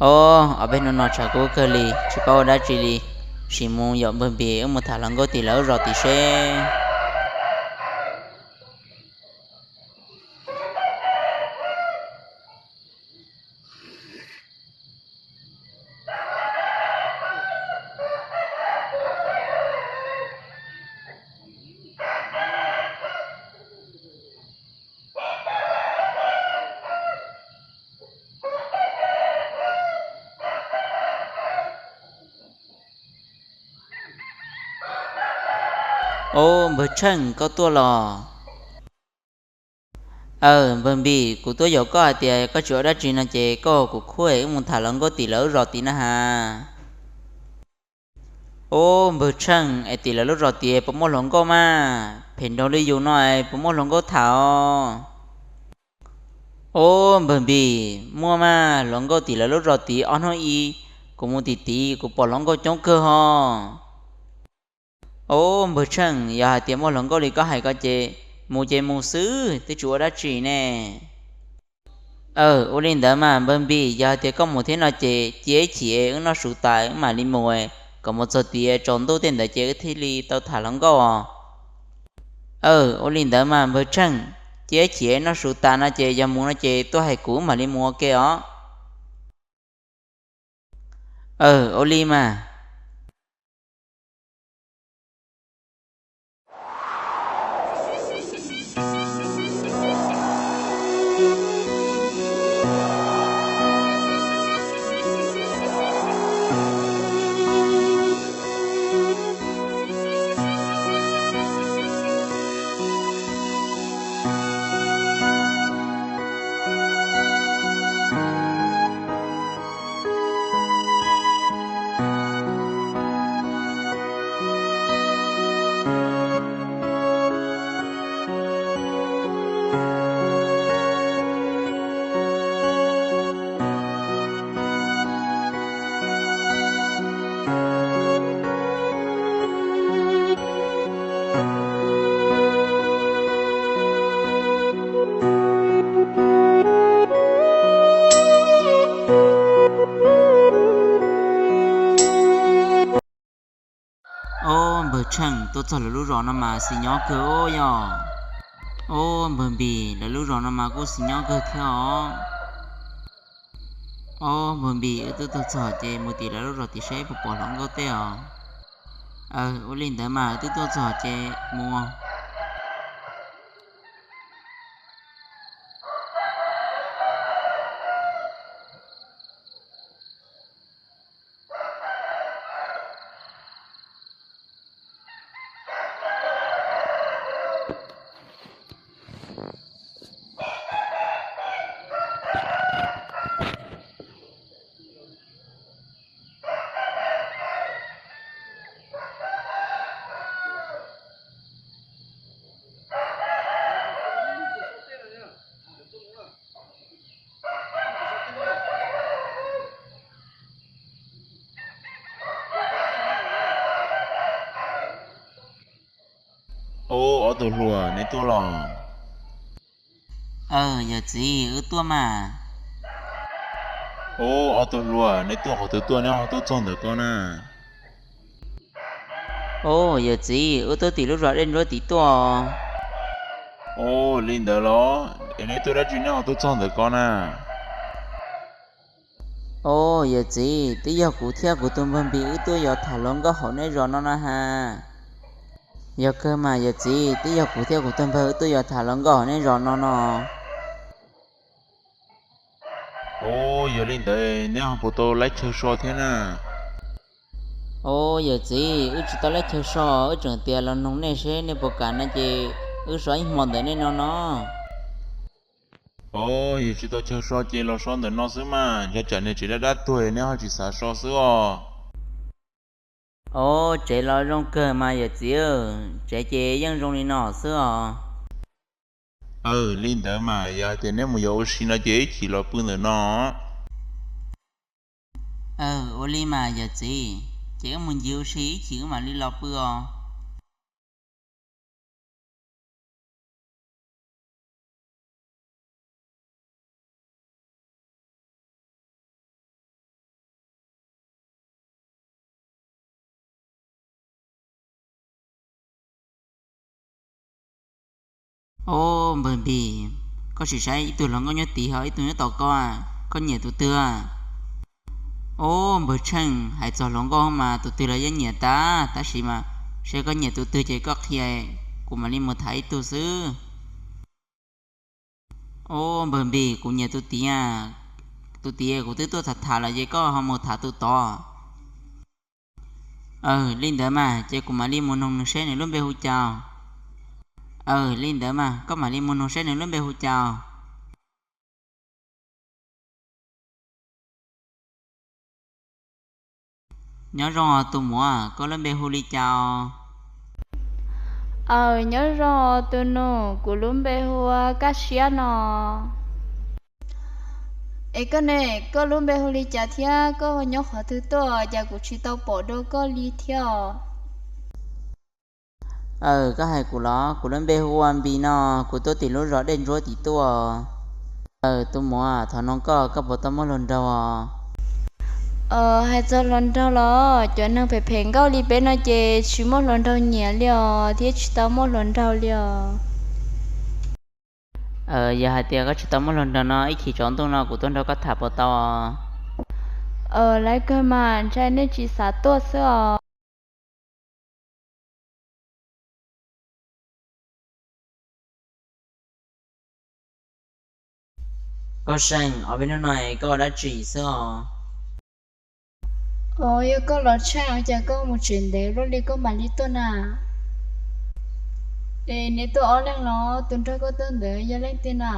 Ob, ob peb hnub no tshav kub kawg li, tsis paub ua dab tsi li. Sim mus yom npawg Npis, wb mus tham hluas nkauj tim lawv lub zos tid seb. Ob, npawg Tsheej, koj tuaj los? Aw, npawg Npis, kuv tuaj yaum koj hais tias koj tsis ua dab tsi no ces koj ua kuv khub es wb mus tham hluas nkauj tim lawv lub zos tid na has. Ob, npawg Tsheej, es tim lawv lub zos tid puas muaj hluas nkauj mas? Phem nraug li yus no es puas muaj hluas nkauj tham os? Ob, npawg Npis, muaj mas, hluas nkauj tim lawv lub zos tid ob hnub ib, kuv mus tim tid kuv pom hluas nkauj coob kawg ho. Ob, npawg Tsheej, yog hais tias muaj hluas nkauj li koj hais ko ces mus ces mus xwb twb tsis ua dab tsi ne. Aw, ua li ntawd mas npawg Npis, yog hais tias koj mus thiab no ces cia ib chim wb noj su tas wb mam li mus, kom mus txog tid tsaus ntuj tej ntawd ces wb thiaj li tau tham hluas nkauj os. Aw, ua li ntawd mas npawg Tsheej, cia ib chim noj su tas no ces yog mus no ces tuaj hais kuv wb mam li mus ua ke os. Aw, ua li mas. Ob, npawg Tsheej, tuaj txog lawv lub zos no mas xis nyob kawg os yog. Ob, npawg Npis, lawv lub zos no mas kuj xis nyob kawg thiab os. Ob, npawg Npis, wb twb tuaj txog ces mus tim lawv lub zos tid seb puas pom hluas nkauj tej os. Aw, ua li ntawd mas wb twb tuaj txog ces mus. Ob, ob tug hluas, neb tuaj los? Aw, yawm txiv, wb tuaj mas. Ob, ob tug hluas, neb tuaj qhov twg tuaj, neb ho tuaj txog ntawm ko na? Ob, yawm txiv, wb tuaj tim lub zos Dej Ntsuab tid tuaj. Ob, li ntawd los? Es neb tuaj dab tsi neb ho tuaj txog ntawm ko na? Ob, yawm txiv, twb yog kuv thiab kuv tus npawg Npis wb tuaj yos tham hluas nkauj hauv nej zos no na has. Yog kawg mas yawm txiv, twb yog kuv thiab kuv tus npawg wb tuaj yos tham hluas nkauj hauv nej zos no no. Ob, yog li ntawd neb ho puas tau laib chaw so thiab na? Ob, yawm txiv, wb tsis tau laib chaw so, wb tseem tias los noog nej seb nej puas kam no ces wb so ib hmo ntawm nej no no. Ob, yog tsis tau chaw so ces los so ntawm no xwb mas, ntshe tsam niag tsev dab dab tuag neb ho tsis xav so xwb os. Ob, tsev los zoo kawg mas yawm txiv, tsev ces yeej zoo li no xwb os. Aw, li ntawd mas yog hais tias neb mus yos ua si no ces ib chim los pw ntawm no. Aw, ua li mas yawm txiv, ces wb mus ncig ua si ib chim wb mam li los pw os. Ob, npawg Npis, koj sim saib ib tug hluas nkauj nyob tid ho ib tug nyob tom koj, koj nyiam tus twg? Ob, npawg Tsheej, hais txog hluas nkauj mas tus twg los yeej nyiam tas, tab sis mas saib koj nyiam tus twg ces koj qhia, kuv mam li mus tham ib tug xwb. Ob, npawg Npis, kuv nyiam tus tid, tus tid kuv twb tuaj tham tham lawm ces koj ho mus tham tus tod. Aw, li ntawd mas ces kuv mam li mus noog nws seb nws lub npe hu cas. Aw, li ntawd mas koj mam li mus noog seb nws lub npe hu cas. Nyob zoo os tus muam, koj lub npe hu li cas? Aw, nyob zoo os tus nus, kuv lub npe hu ua Kaj Siab no. Es koj ne, koj lub npe hu li cas thiab koj nyob qhov twg tuaj, cas kuv tsis tau pom dua koj li thiab os? Aw, koj hais kuv los? Kuv lub npe hu ua Npis no, kuv tuaj tim lub zos Dej Ntsuab tim tuaj. Aw, tus muam, thov noog koj, koj puas tau muaj hluas nraug os? Hais txog hluas nraug los cov neeg phem phem nkauj li peb no ces tsis muaj hluas nraug nyiam li os, thiab tsis tau muaj hluas nraug li os. Yog hais tias koj tsis tau muaj hluas nraug no ib chim tsaus ntuj no kuv tuaj nrog koj tham puas tau? Lawv kawg mas, ntshai nej tsis xav tuaj xwb os. Koj Seej, ob peb hnub no koj ua dab tsi xwb os? Os, yog koj los Tsheej, ua cas koj mus tsev ntev luaj li koj mam li tuaj na? Es neb tuaj ob leeg los? Tus nrog koj tuaj ntawd yog leej twg na?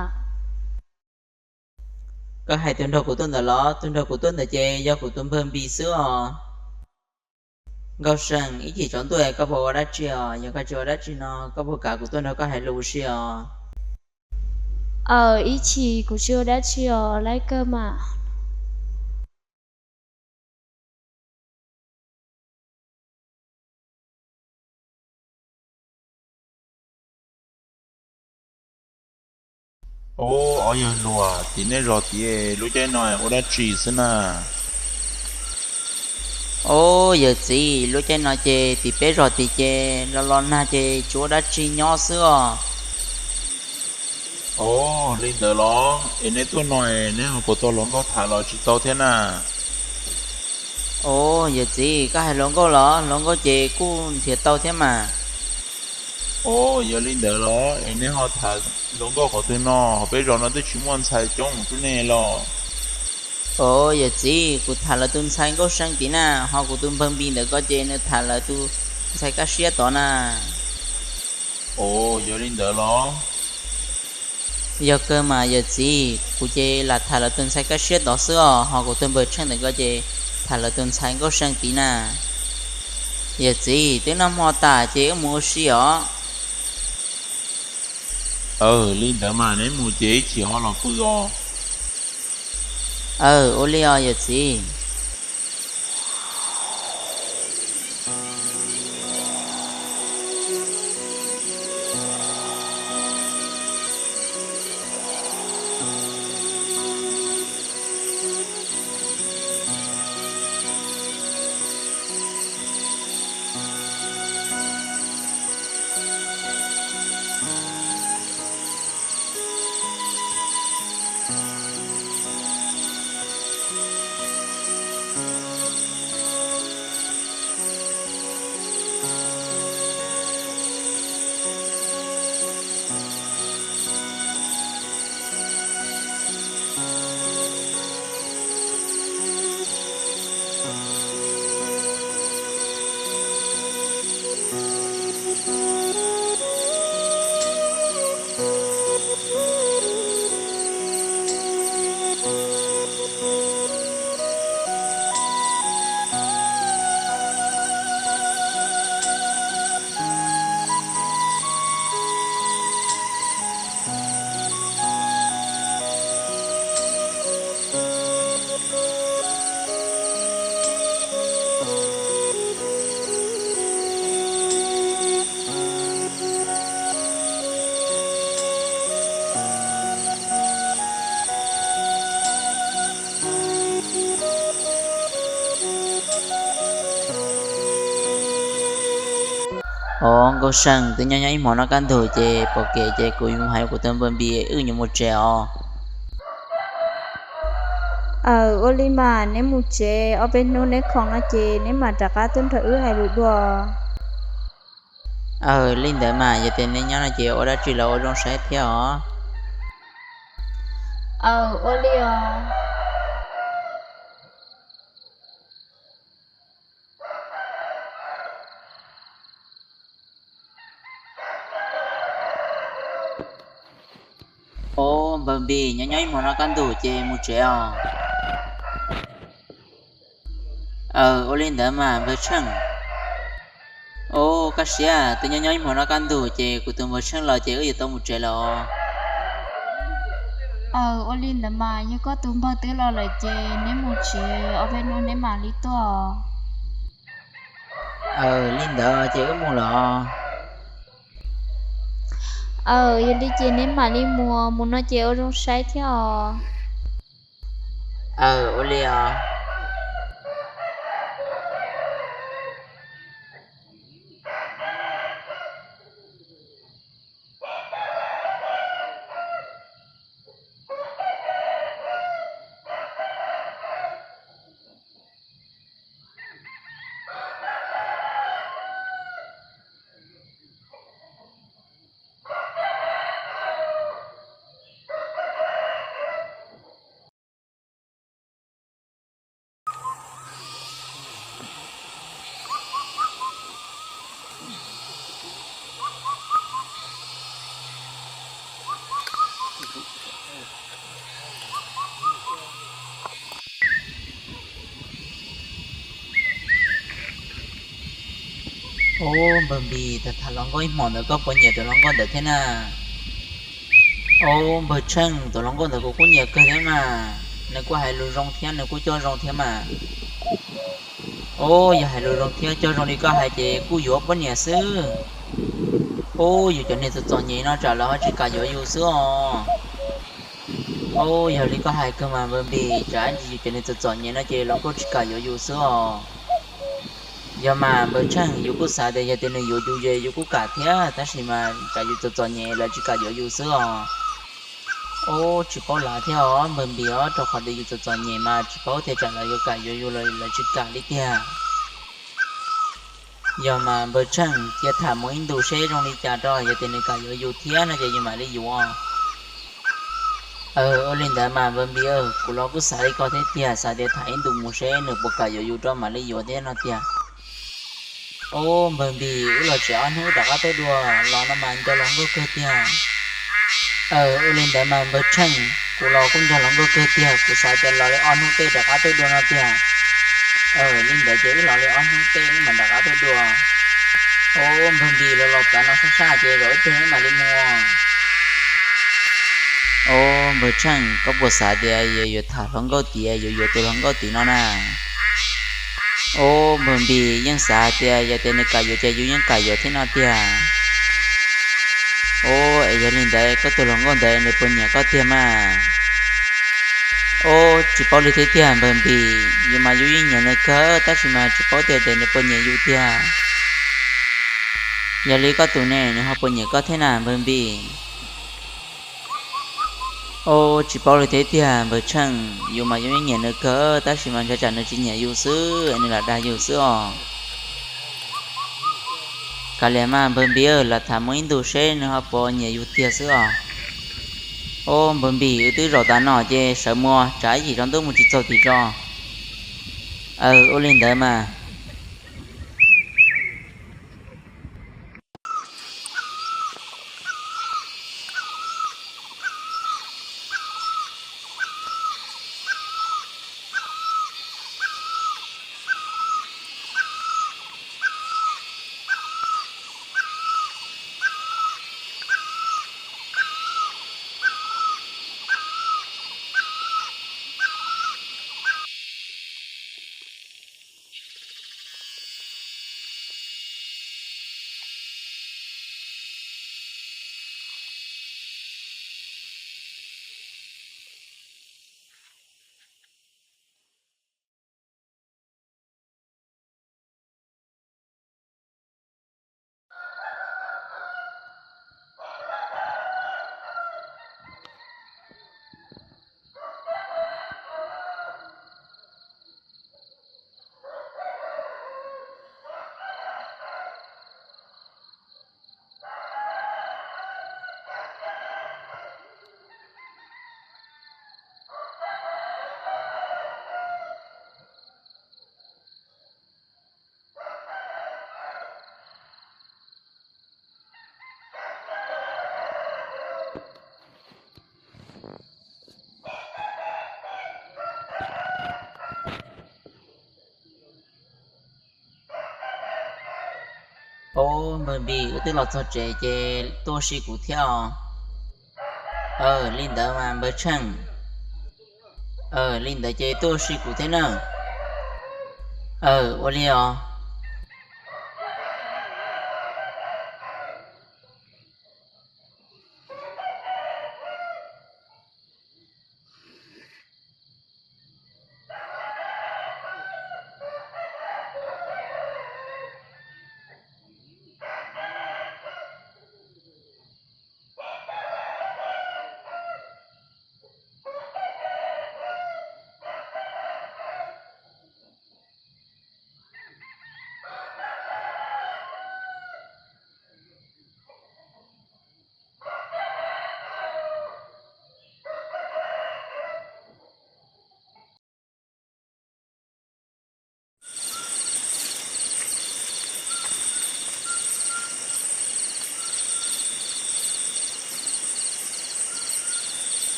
Koj hais tus nrog kuv tuaj ntawd los? Tus nrog kuv tuaj ntawd ces yog kuv tus npawg Npis xwb os. Nkauj Seej, ib chim tsaus ntuj koj puas ua dab tsi os? Yog koj tsis ua dab tsi no koj puas kam kuv tuaj nrog koj hais lus si os? Aw, ib chim kuv tsis ua dab tsi os, lawv kawg mas. Ob, ob yawg hluas, tim nej zos tid lub caij no ua dab tsi xwb na? Ob, yawm txiv, lub caij no ces tim peb zos tid ces los los nag ces tsuas ua dab tsi nyob xwb os. Ob, li ntawd los? Es neb tuaj no neb ho puas tau hluas nkauj tham los tsis tau thiab na? Ob, yawm txiv, koj hais hluas nkauj los? Hluas nkauj ces kuj nrhiav tau thiab mas. Ob, yog li ntawd los es neb ho tham hluas nkauj qhov twg no? Ho peb zos no twb tsis muaj ntxhais coob mus rub nej los. Ob, yawm txiv, kuv tham lawv tus ntxhais Nkauj Seej tid na, ho kuv tus npawg Npis ntawm ko ces nws tham lawv tus ntxhais Kaj Siab tod na. Ob, yog li ntawd los? Yog kawg mas yawm txiv, kuv ces lam tham lawv tus ntxhais Kaj Siab tod xwb os, ho kuv tus npawg Tsheej ntawm ko ces tham lawv tus ntxhais Nkauj Seej tid na. Yawm txiv, twb noj hmo tas ces wb mus ua si os. Aw, li ntawd mas neb mus ces ib chim ho los pw os. Aw, ua li os yawm txiv. Os Nkauj Seej, twb nyob nyob ib hmo no kaj ntug ces pom kev ces kuv yuav hais kuv tus npawg Npis wb yuav mus tsev os. Aws, ua li mas neb mus tsev, ob peb hnub neb khoom no ces neb mam rov qab tuaj nrog wb hais lus dua. Aws, li ntawd mas yog tias neb nyob no ces ua dab tsi los ua zoo saib thiab os. Aws, ua li os. Os npawg Npis, nyob nyob ib hmo no kaj ntug ces mus tsev os. Aws, ua li ntawd mas npawg Tsheej. Os kaj siab, twb nyob nyob ib hmo no kaj ntug ces kuv tus npawg Tsheej los ces wb yuav tau mus tsev lawm os. Aws, ua li ntawd mas yog koj tus npawg twb los lawm ces neb mus tsev, ob peb hnub neb mam li tuaj. Aws, li ntawd ces wb mus lawm os. Aws, yog li ces neb mam li mus, mus no ces ua zoo saib thiab os. Aws, ua li os. Os npawg Npis, tham tham hluas nkauj ib hmos ntawd koj puas nyiam tus hluas nkauj ntawd thiab na? Os npawg Tsheej, tus hluas nkauj ntawd kuv kuj nyiam kawg thiab mas, nws kuj hais lus zoo thiab nws kuj coj zoo thiab mas. Os, yog hais lus zoo thiab coj zoo li koj hais ces kuj yuav poj niam xwb. Os, yus cov neeg txom txom nyem no tsam lawv ho tsis kam yuav yus xwb os. Os, yog li koj hais kawg mas npawg Npis, tsam ntsis yus cov neeg txom txom nyem no ces lawv kuj tsis kam yuav yus xwb os. Yog mas npawg Tsheej, yus kuj xav tias yog tias nws yuav yus ces yus kuj kam thiab, tab sis mas tsam yus txom txom nyem lawv tsis kam yuav yus xwb os. Os, tsis paub lav thiab os npawg Npis os, rau qhov tias yus txom txom nyem mas tsis paub tias tsam lawv yuav kam yuav yus los lawv tsis kam li tiag. Yog mas npawg Tsheej, cia tham mus ib ntus seb zoo li cas rau, yog tias nws kam yuav yus thiab no ces yus mam li yuav. Aws, ua li ntawd mas npawg Npis, kuv los kuj xav li ko thiab tiag, xav tias tham ib ntus mus seb nws puas kam yuav yus rau mam li yuav thiab no tiag. Os npawg Npis, wb los tsev ob hnub rov qab tuaj dua, los no mas nco hluas nkauj kawg tiag. Aws, ua li ntawd mas npawg Tsheej, kuv los kuj nco hluas nkauj kawg tiag, kuv xav tias los li ob hnub tej rov qab tuaj dua no tiag. Aws, li ntawd ces wb los li ob hnub tej wb mam rov qab tuaj dua. Os npawg Npis, los los tav no sab sab ces zaum ib pliag wb mam li mus. Os npawg Tsheej, koj puas xav tias yus yuav tham hluas nkauj tid, yus yuav tus hluas nkauj tid no na? Os npawg Npis, yeej xav tias yog tias nws kam yuav ces yus yeej kam yuav thiab no tiag. Os, es yog li ntawd koj tus hluas nkauj ntawd nws puas nyiam koj tiag mas? Os, tsis paub li thiab tiag npawg Npis, yus mas yus yeej nyiam nws kawg tab sis mas tsis paub tias nws puas nyiam yus tiag. Yog li koj tus ne, nws ho puas nyiam koj thiab na npawg Npis? Os, tsis paub li thiab tiag npawg Tsheej, yus mas yus yeej nyiam nws kawg tab sis mas ntshai tsam nws tsis nyiam yus xwb, nws lam dag yus xwb os. Kav liam mas npawg Npis, lam tham mus ib ntus seb nws ho puas nyiam yus tiag xwb os. Os npawg Npis, wb twb zaum tas no ces sawv mus, tsam ib chim tsaus ntuj mus tsis txaus tim zos. Aws, ua li ntawd mas. Npawg Npis, wb twb los txog tsev ces tuaj ua si kuv thiab os. Aw, li ntawd mas npawg Tsheej. Aw, li ntawd ces tuaj ua si kuv thiab na. Aw, ua li os.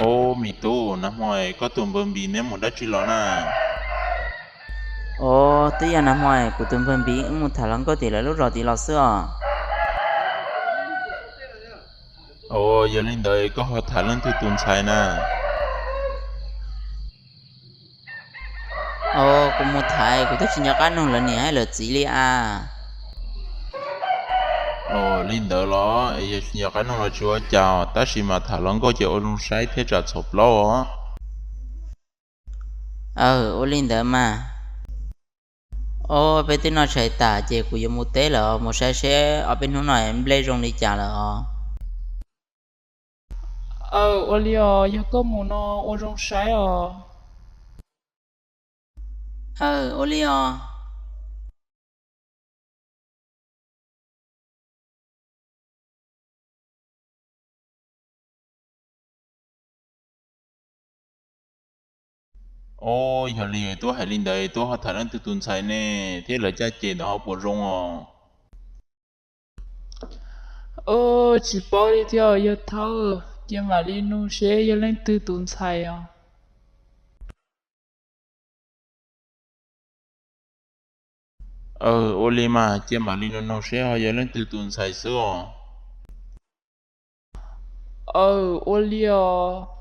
Au, me tub, nag hmo koj tus npawg Npis neb mus dab tsi los na? Au, twb yog nag hmo kuv tus npawg Npis wb mus tham hluas nkauj tim lawv lub zos tid los xwb os. Au, yog li ntawd koj ho tham leej twg tus ntxhais na? Au, kuv mus tham kuv twb tsis nco qab nug lawv niam lawv txiv li as. Au, li ntawd los yog tsis nco qab nug los tsis ua cas, tab sis mas tham hluas nkauj ces ua zoo saib thiab tsam txhaum plaub os. Aw, ua li ntawd mas. Au, peb twb noj tshais tas ces kuv yuav mus teb lawm, mus saib seb ob peb hnub no nplej zoo li cas lawm os. Aw, ua li os, yog koj mus no ua zoo saib os. Aw, ua li os. Au, yog li twb hais li ntawd, twb ho tham leej twg tus ntxhais ne, thiab lawv caj ces ntawd ho puas zoo os? Au, tsis paub li thiab, yog thawj cia mam li nug seb yog leej twg tus ntxhais os. Aw, ua li mas cia mam li nug seb ho yog leej twg tus ntxhais xwb os. Aw, ua li os.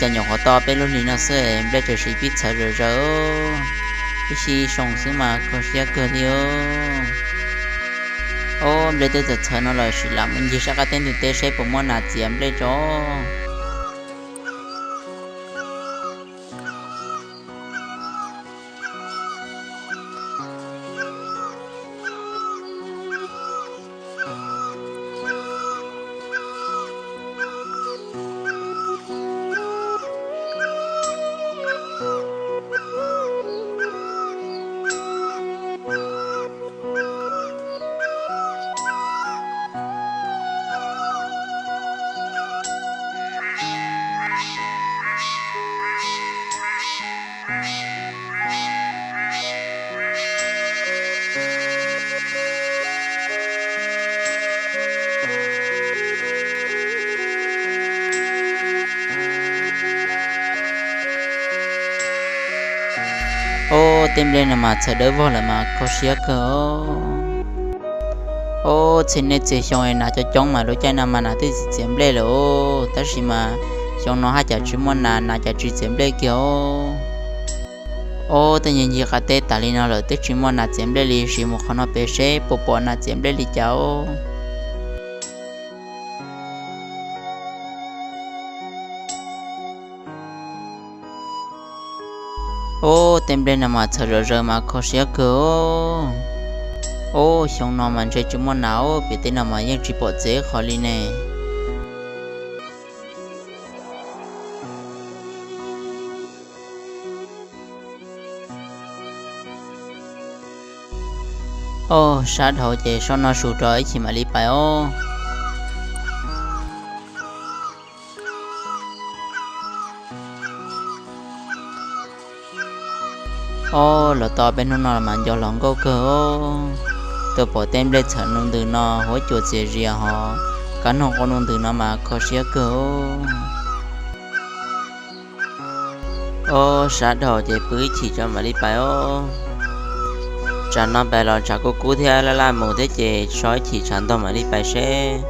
Cas nyuam qhuav tau peb lub hlis no xwb nplej tseem siv pib txhawv zom zaws, ib si soo xwb mas kho siab kawg li. Ob, nplej twb txawm txhawv no lawm, sim lam mus ncig sab qab teb ntug teb seb puas muaj nas txiav nplej tso. Ob, tej nplej no mas txhawv dawb vog lawm mas kho siab kawg. Ob, txhia niaj txhia xyoo es nas coob coob mas lub caij no mas nas twb txiav nplej lawm, tab sis mas xyoo no haj cas tsis muaj nas, nas cas tsis txiav nplej kiag. Ob, tej ncig ncig qab teb tas li no lawm twb tsis muaj nas txiav nplej li, sim mus qhov no pem seb puas pom nas txiav nplej li cas. Ob, tej nplej no mas txhawv zom zaws mas kho siab kawg. Ob, xyoo no mas ntshe tsis muaj nas, ob, pem teb no mas yeej tsis pom txiav qhov li ne. Ob, sab dhau ces sab no su rau ib chim mam li pais os. Ob, los tau peb hnub no mas nco hluas nkauj kawg. Tuaj pom tej nplej txhawv nus ntws no huab cua txias zias hos kab noog quaj nus ntws no mas kho siab kawg. Ob, sab dhau ces pw ib chim tso mam li pais os. Tsam no pais los tsam kub kub thiab laj laj mus thiab ces so ib chim tshav ntog mam li pais seb.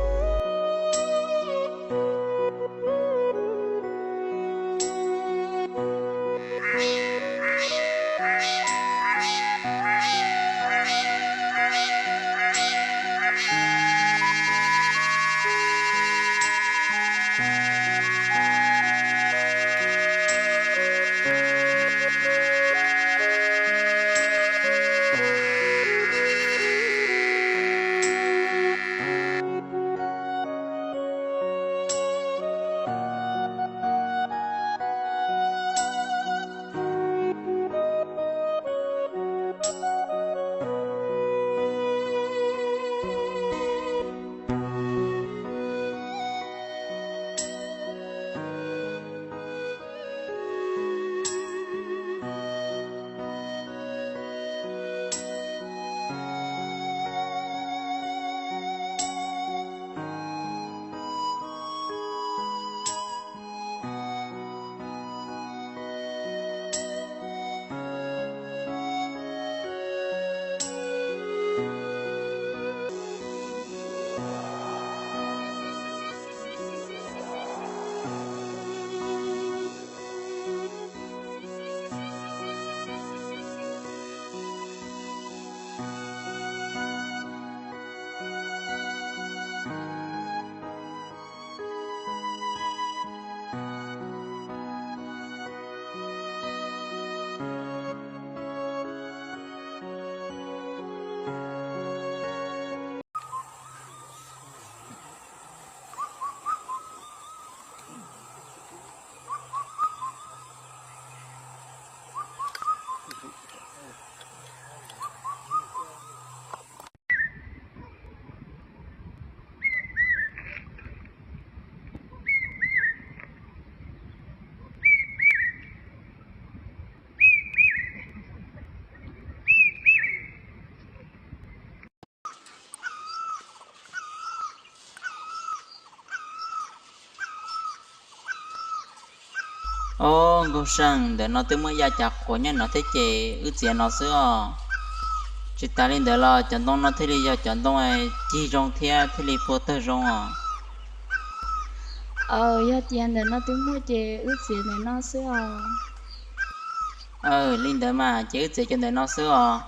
Ob, nkaug seej ntawm no twb muaj yaj cas quas nyob no thiab ces wb txiav no xwb os. Tsis tas li ntawd los cov ntoo no thiaj li yog cov ntoo cig zoo thiab thiaj li phua tawg zoo os. Aw, yog tias ntawm no twb muaj ces wb txiav ntawm no xwb os. Aw, li ntawd mas ces wb txiav cov ntawm no xwb os.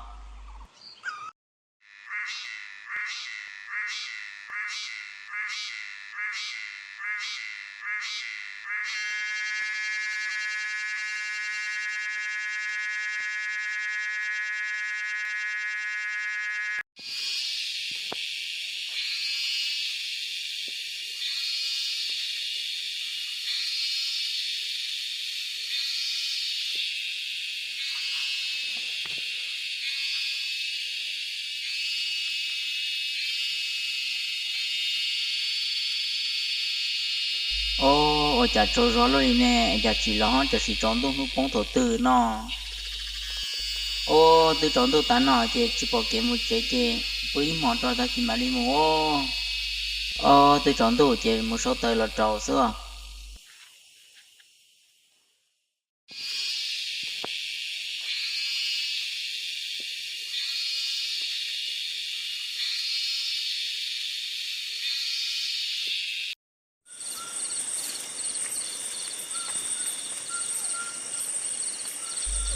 Ob, ua cas tsaug zog luaj li ne, cas tsis los hos, tam sim tsaus ntuj hnub poob thaum twg no. Ob, twb tsaus ntuj tav no ces tsis pom kev mus tsev ces pw ib hmos rau tag kis mam li mus. Ob, twb tsaus ntuj ces mus sau taws los rau xwb.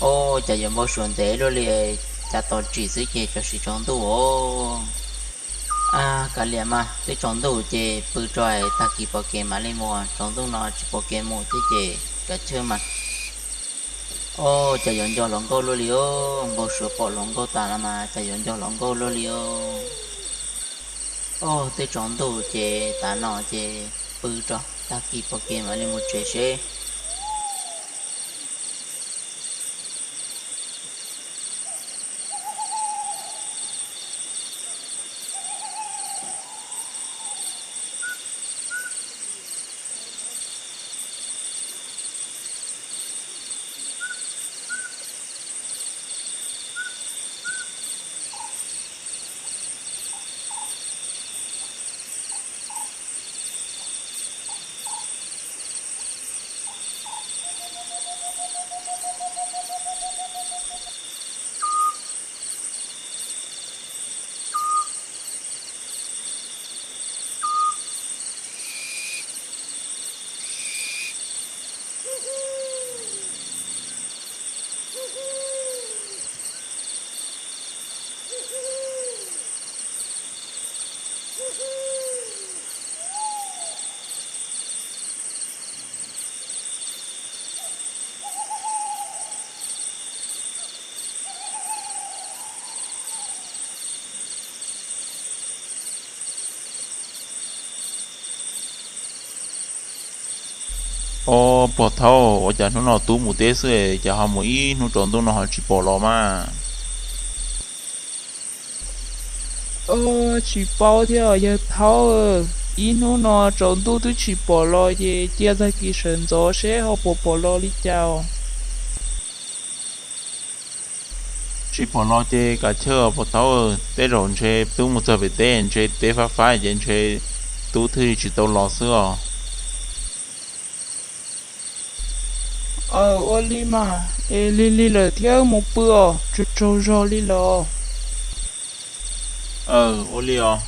Ob, cas yuav npau suav ntev luaj li, cas tos tsim xwb ces tam sim tsaus ntuj os. Ab, kav liam mas, twb tsaus ntuj ces pw tso, tag kis pom kev mam li mus, tsaus ntuj no tsis pom kev mus thiab ces kav chawj mas. Ob, cas yuav nco hluas nkauj luaj li os, npau suav pom hluas nkauj tas los mas cas yuav nco hluas nkauj luaj li os. Ob, twb tsaus ntuj ces tav no ces pw tso, tag kis pom kev mam li mus tsev seb. Ob, pog Thaub, ua cas hnub no tub mus teb xwb es cas ho mus ib hnub tsaus ntuj no ho tsis pom los mas? Tsis paub thiab yawg Thaub, ib hnub no tsaus ntuj twb tsis pom los ces cia tag kis sawv ntxov seb ho puas pom los li cas. Tsis pom los ces kav chawj pog Thaub, tej zaum ntshe tub mus txog pem teb ntshe teb fab fab ces ntshe tub thiaj tsis tau los xwb os. Aw, ua li mas, es lig lig lawm thiab mus pw os, tsaug tsaug zog li los. Aw, ua li os.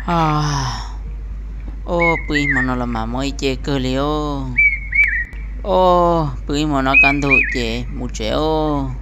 Os, pw ib hmo no los mas mob ib ce kawg li os. Os, pw ib hmo no kaj ntug ces mus tsev os.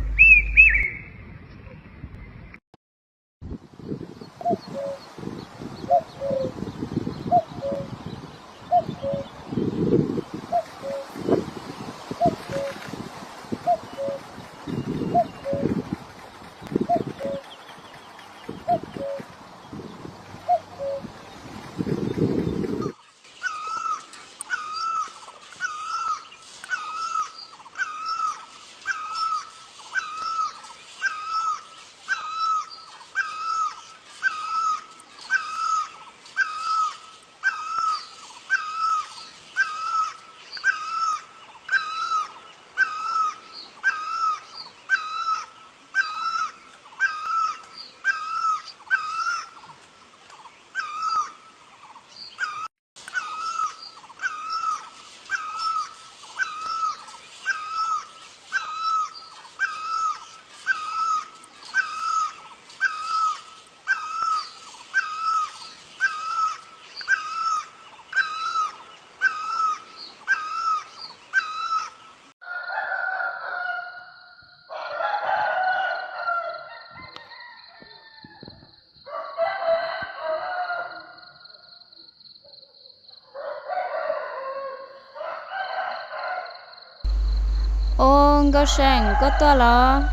Os, Nkauj Seem, koj tuaj los?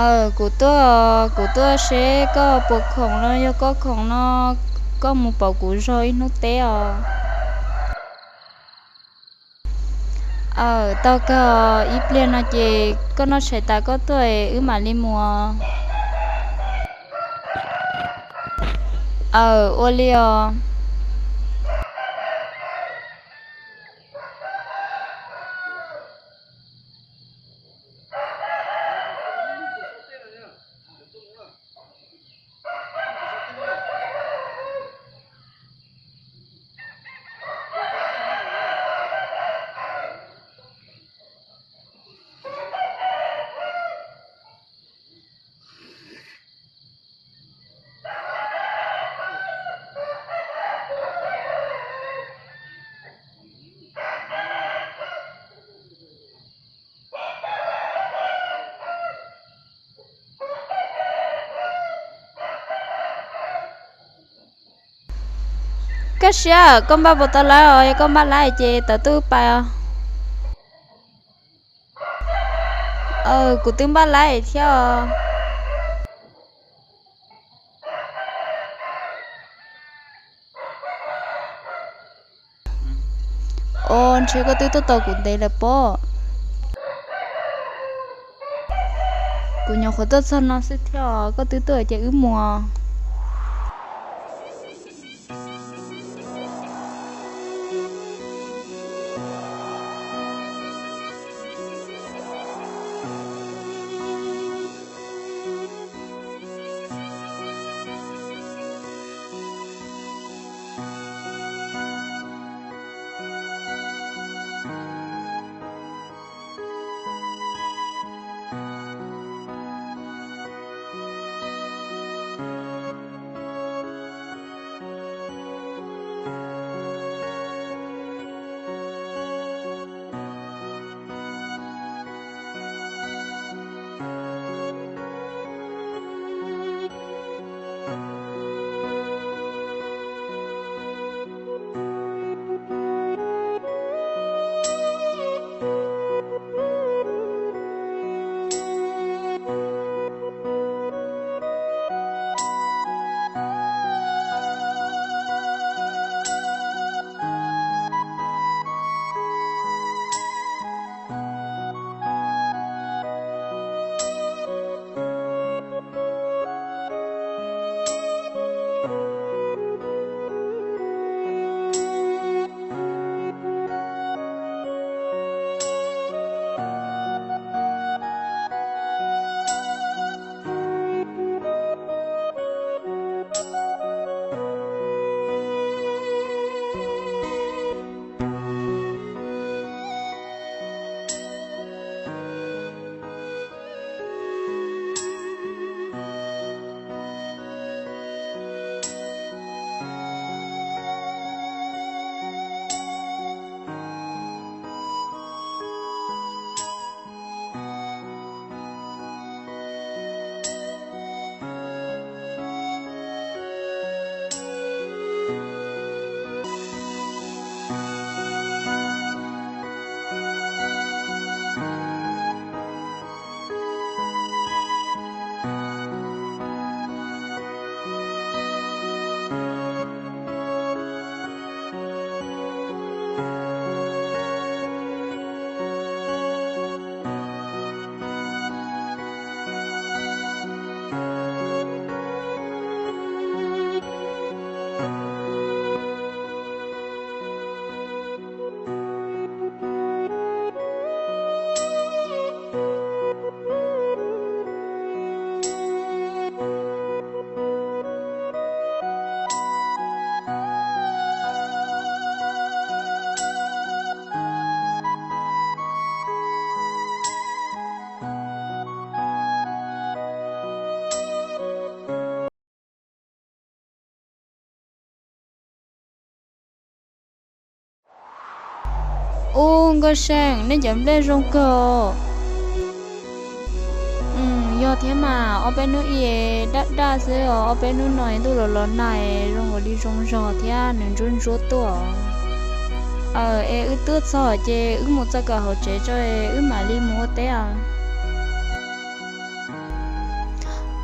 Aw, kuv tuaj, kuv tuaj seb koj puas khoom no, yog koj khoom no, koj mus pauv kuv zog ib hnub teb os. Aw, tau kawg, ib pliag no ces koj noj tshais tas koj tuaj wb mam li mus. Aw, ua li os. Koj siab, koj npaj puas tau lawv os? Yog koj npaj lawv ces tawm tuaj pais os. Aw, kuv twb npaj lawv thiab os. Os, ntshe koj twb tuaj tau kuv ntev lawm pob. Kuv nyuam qhuav tuaj txog no xwb thiab os, koj twb tuaj ces wb mus. Ub, Nkauj Seej, nej cov nplej zoo kawg. Yog thiab mas, ob peb hnub ib daj daj xwb os, ob peb hnub no ntuj los los nag zoo nkaus li zoo zog thiab nws ntsuab ntsuab tuaj. Aw, es wb tuaj txog ces wb mus txog kom hauv tsev tso, wb mam li mus ua teb os.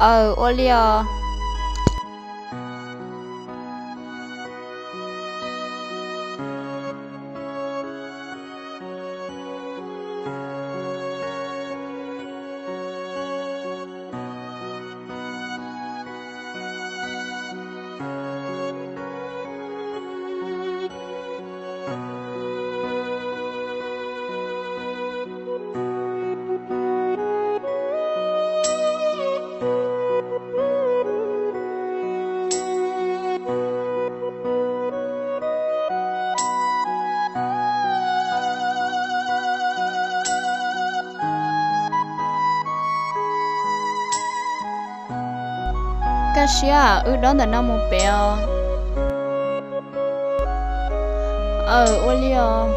Aw, ua li os. Kaj siab, wb dob ntawm no mus pem os. Aw, ua li os.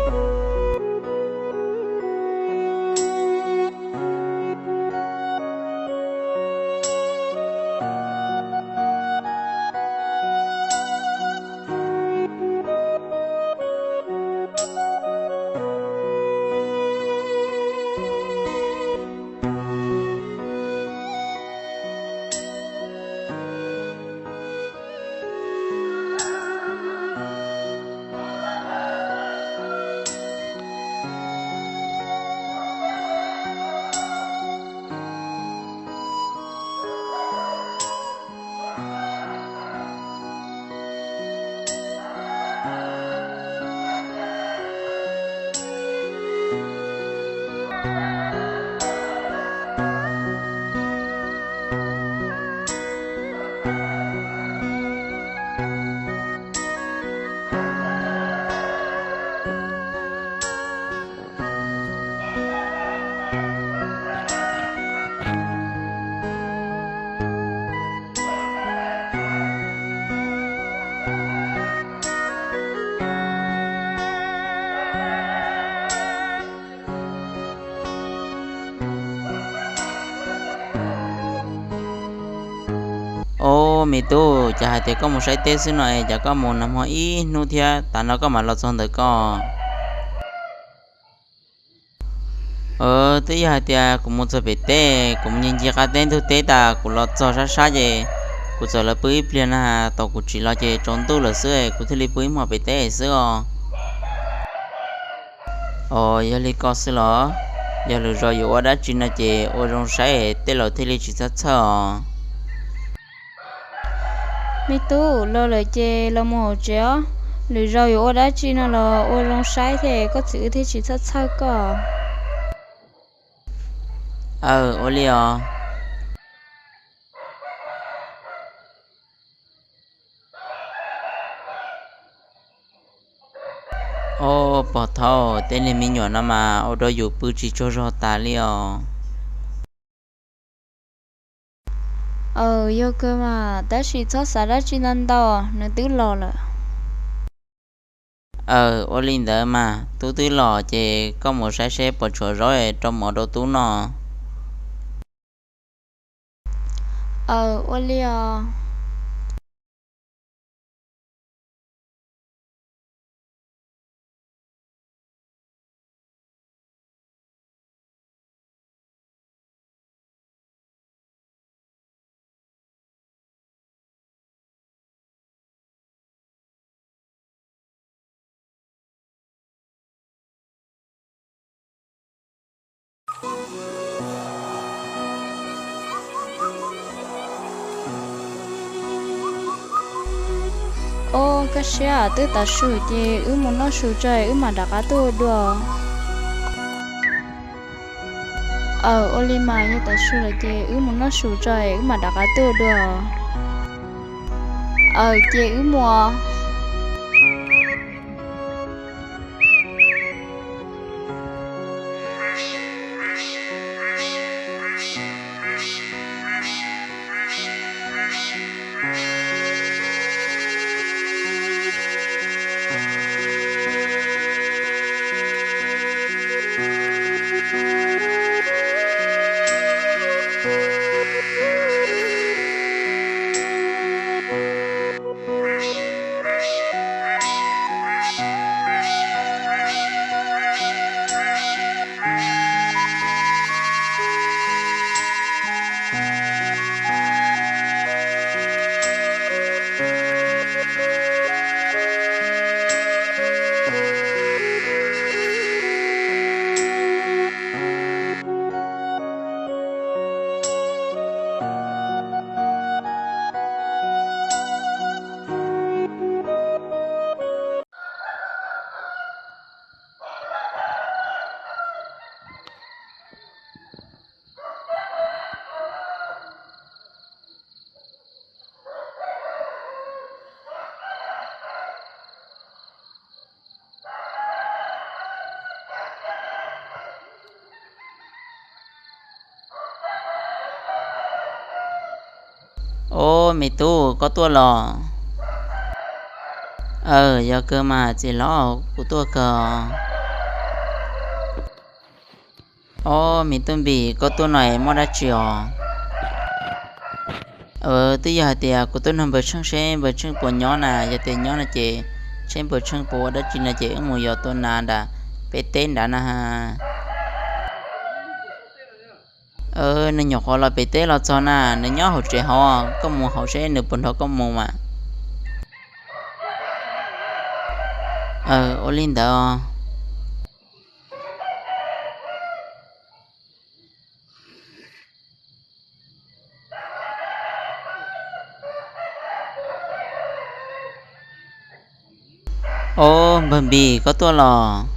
Ob, me tub, cas hais tias koj mus saib teb xwb no es cas koj mus nag hmo ib hnub thiab tas no koj mam los txog ntawm koj? Twb yog hais tias kuv mus txog pem teb, kuv mus ncig ncig qab teb ntug teb tas kuv los txog sab sab ces kuv txawm los pw ib pliag na, thaum kuv tsim los ces tsaus ntuj lawm xwb, kuv thiaj li pw ib hmos pem teb xwb os. Os, yog li ko xwb los? Yog lwm zaus yuav ua dab tsi no ces ua zoo saib tej laus thiaj li tsis txhawj txhawj os. Me tub, los lawm ces los mus hauv tsev os. Lwm zaus yuav ua dab tsi no los ua zoo saib thiab koj txiv wb thiaj tsis txhawj txhawj koj. Aw, ua li os. Ob, pog Thaub, tej niag me nyuam no mas ua rau yus pw tsis tsaug zog tas li os. Aw, yog kawg mas, tab sis txhob xav dab tsi ntau ntau, nws twb los lawm. Aw, ua li ntawd mas, tub twb los ces koj mus saib seb puas tshuav zaub rau mov rau tub noj. Aw, ua li os. Ob, kaj siab, twb tav su ces wb mus noj su tso wb mam rov qab tuaj ua dua. Aw, ua li mas, yog tav su lawm ces wb mus noj su tso wb mam rov qab tuaj ua dua. Aw, ces wb mus. Ob, me tub, koj tuaj los? Aw, yog kawg mas txiv hlob, kuv tuaj kawg. Ob, me tub Npis, koj tuaj no muaj dab tsi os? Twb yog hais tias kuv tuaj nug npawg Tsheej seb npawg Tsheej puas nyob na, yog tias nyob no ces seb npawg Tsheej puas ua dab tsi no ces wb mus yos tua nas nram peb teb nrad na. Nws nyuam qhuav los pem teb los txog na, nws nyob hauv tsev hauv, koj mus hauv seb nws puas nrog koj mus mas. Ua li ntawd. Ob, npawg Npis, koj tuaj los?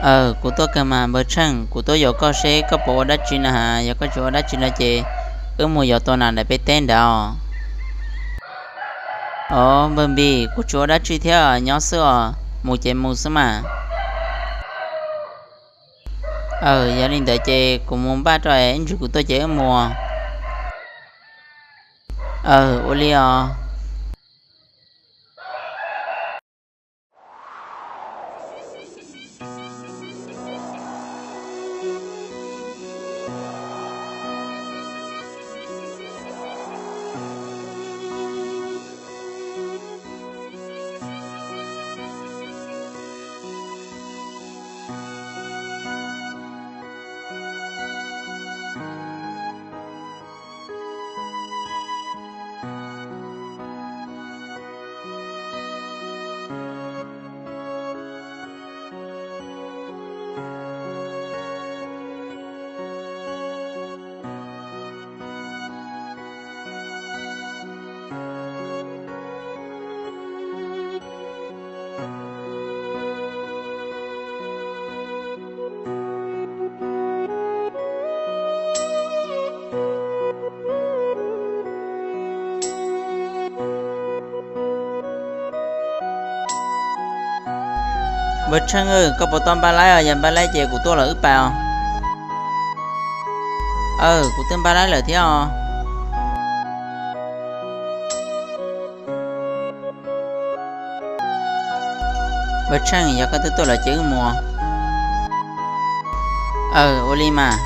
Aw, kuv tuaj kawg mas npawg Tsheej, kuv tuaj yos koj seb koj puas ua dab tsi na has, yog koj tsis ua dab tsi no ces wb mus yos tua nas nram peb teb nrad. Ob, npawg Npis, kuv tsis ua dab tsi thiab, nyob xwb os, mus ces mus xwb mas. Aw, yog li ntawd ces kuv mus npaj rau es ib ntsis kuv tuaj ces wb mus. Aw, ua li os. Npawg Tsheej, koj puas tau npaj laib os? Yog npaj laib ces kuv tuaj los wb pais os. Aw, kuv twb npaj laib lawm thiab os. Npawg Tsheej, yog koj twb tuaj lawm ces wb mus. Aw, ua li mas.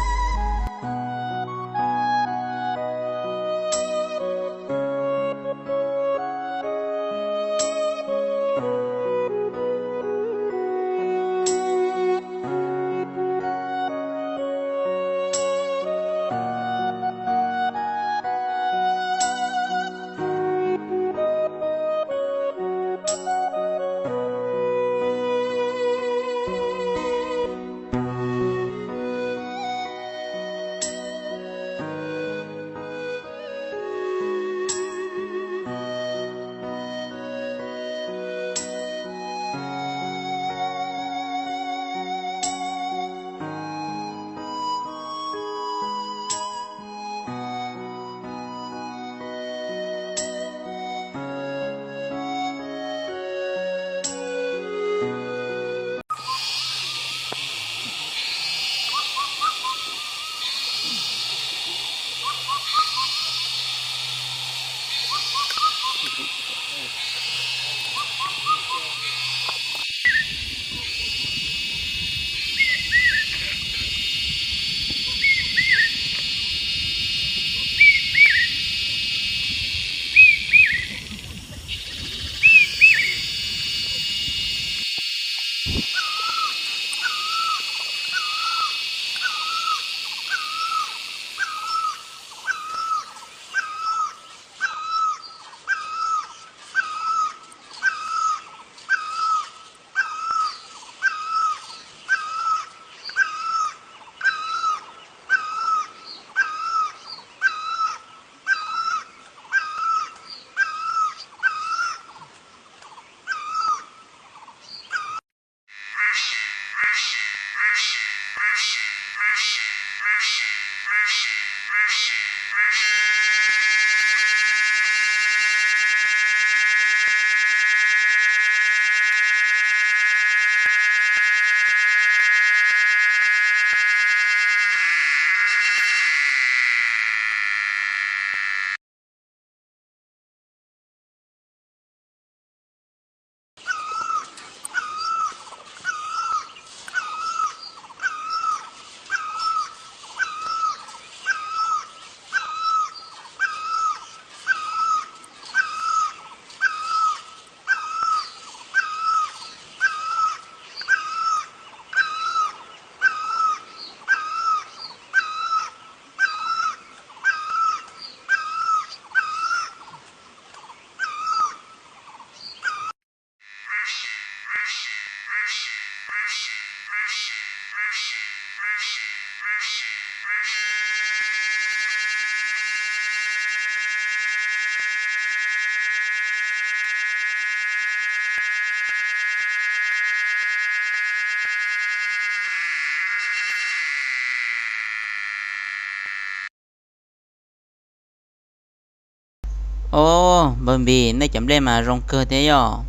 Au, npawg Npis, nej cov nplej mas zoo kawg thiab yog?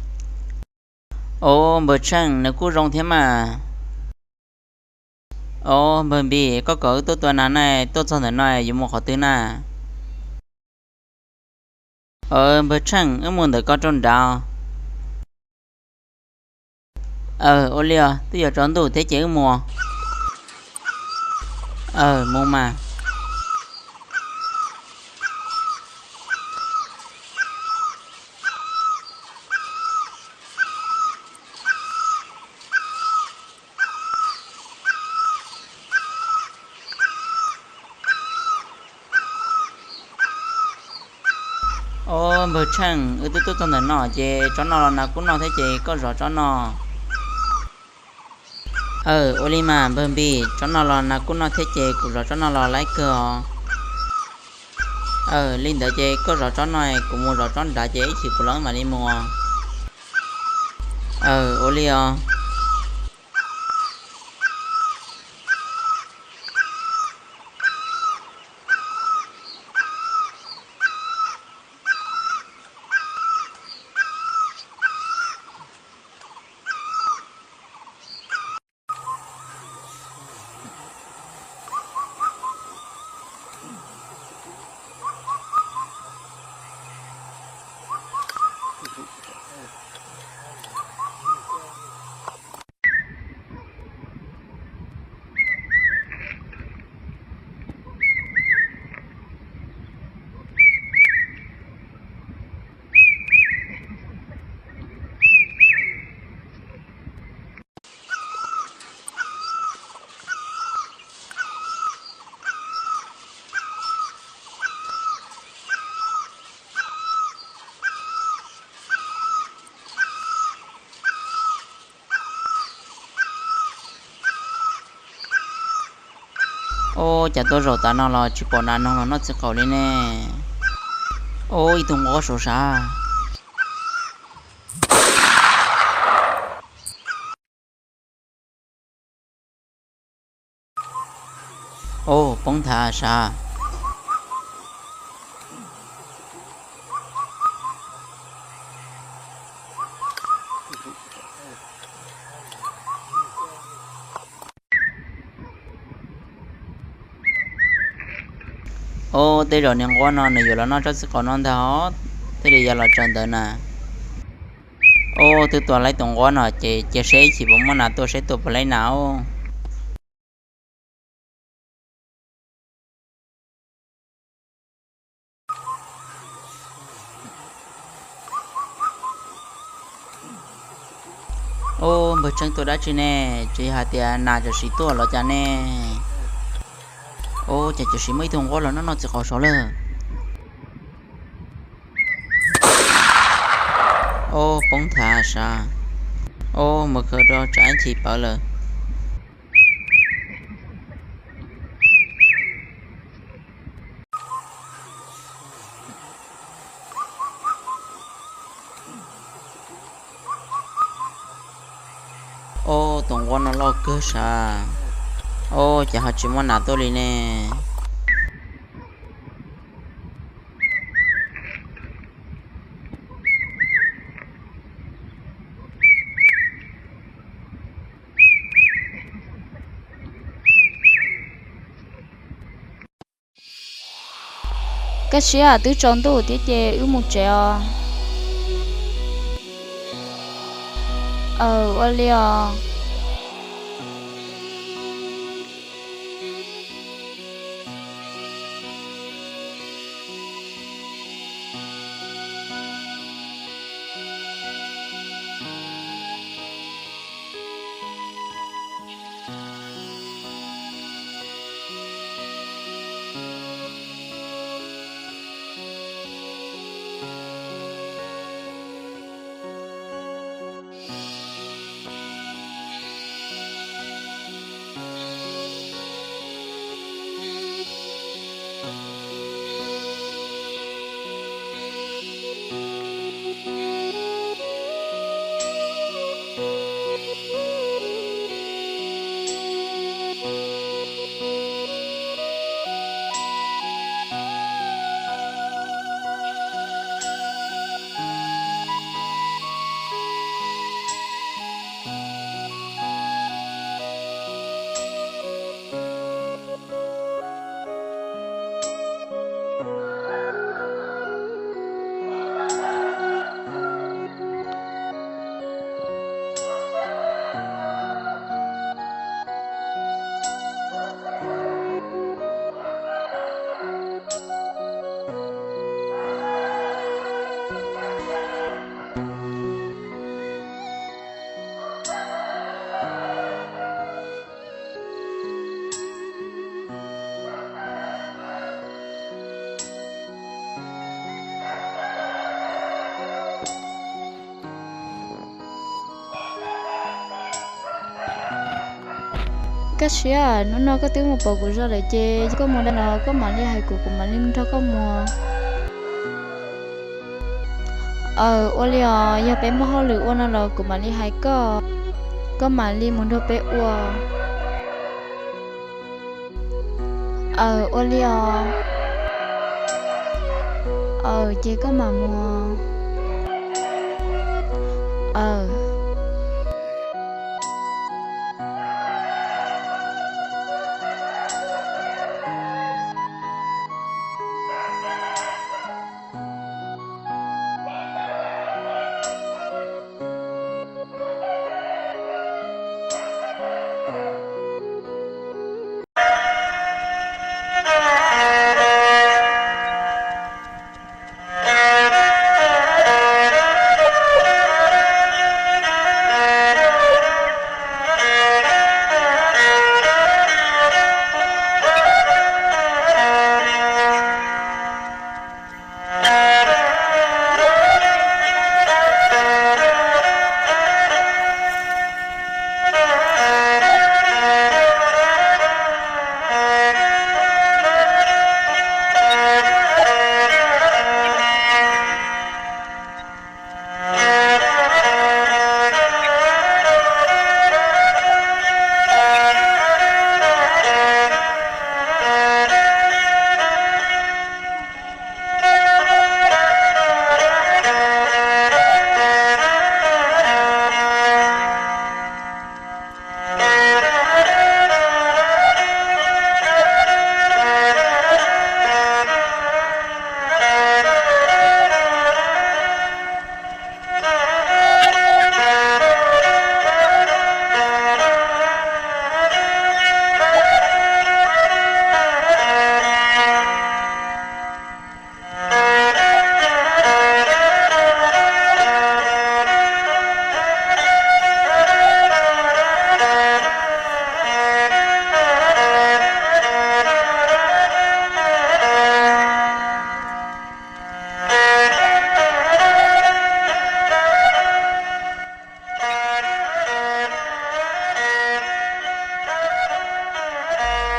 Au, npawg Tsheej, nws kuj zoo thiab mas. Au, npawg Npis, koj kom wb tuaj tua nas na, tuaj txog ntawm no yuav mus qhov twg na? Aw, npawg Tsheej, wb mus ntawm ko rau nrad. Aw, ua li os, twb yuav tsaus ntuj thiab ces wb mus. Aw, mus mas. Au, npawg Tsheej, wb twb tuaj txog ntawm no ces tsob no los nas kub noj thiab ces koj zov tsob no. Aw, ua li mas npawg Npis, tsob no los nas kub noj thiab ces kuv zov tsob no los laib kawg os. Aw, li ntawd ces koj zov tsob no, kuv mus zov tsob nrad ces ib chim kuv los mam li mus. Aw, ua li os. Au, cas tuaj zaum tas no los tsis pom nas noog los noj txiv qaum li ne. Au, ib tug nquab sav sav. Au, poob nthav sav. Au, tej zaum niag nquab no nws yuav los noj tsob txiv qaum no ntag os, thiaj li yuav los tsaws ntawd na. Au, twb tua laib tus nquab no ces cia seb ib chim puas muaj nas tuaj seb tua puas laib nas os. Au, npawg Tsheej tua dab tsi ne? Tsis hais tias nas tam sim tuaj los cas ne? Au, cas tam sim muaj ib tug nquab los noj noj txiv qaum saud lawm. Au, poob nthav sav. Au, mus khaws rau tsam ib chim pawv lawm. Au, tus nquab no loj kawg sav. Au, cas ho tsis muaj nas tuaj li ne. Koj siab, twb tsaus ntuj thiab ces wb mus tsev os. Aw, ua li os. Kaj siab, hnub no koj twb mus pom kuv zog lawm ces koj mus dab los koj mam li hais kuv, kuv mam li nrog koj mus. Aws, ua li os, yog peb muaj hauj lwm ua no los kuv mam li hais koj, koj mam li mus nrog peb ua. Aws, ua li os. Aws, ces koj mam mus. Aws.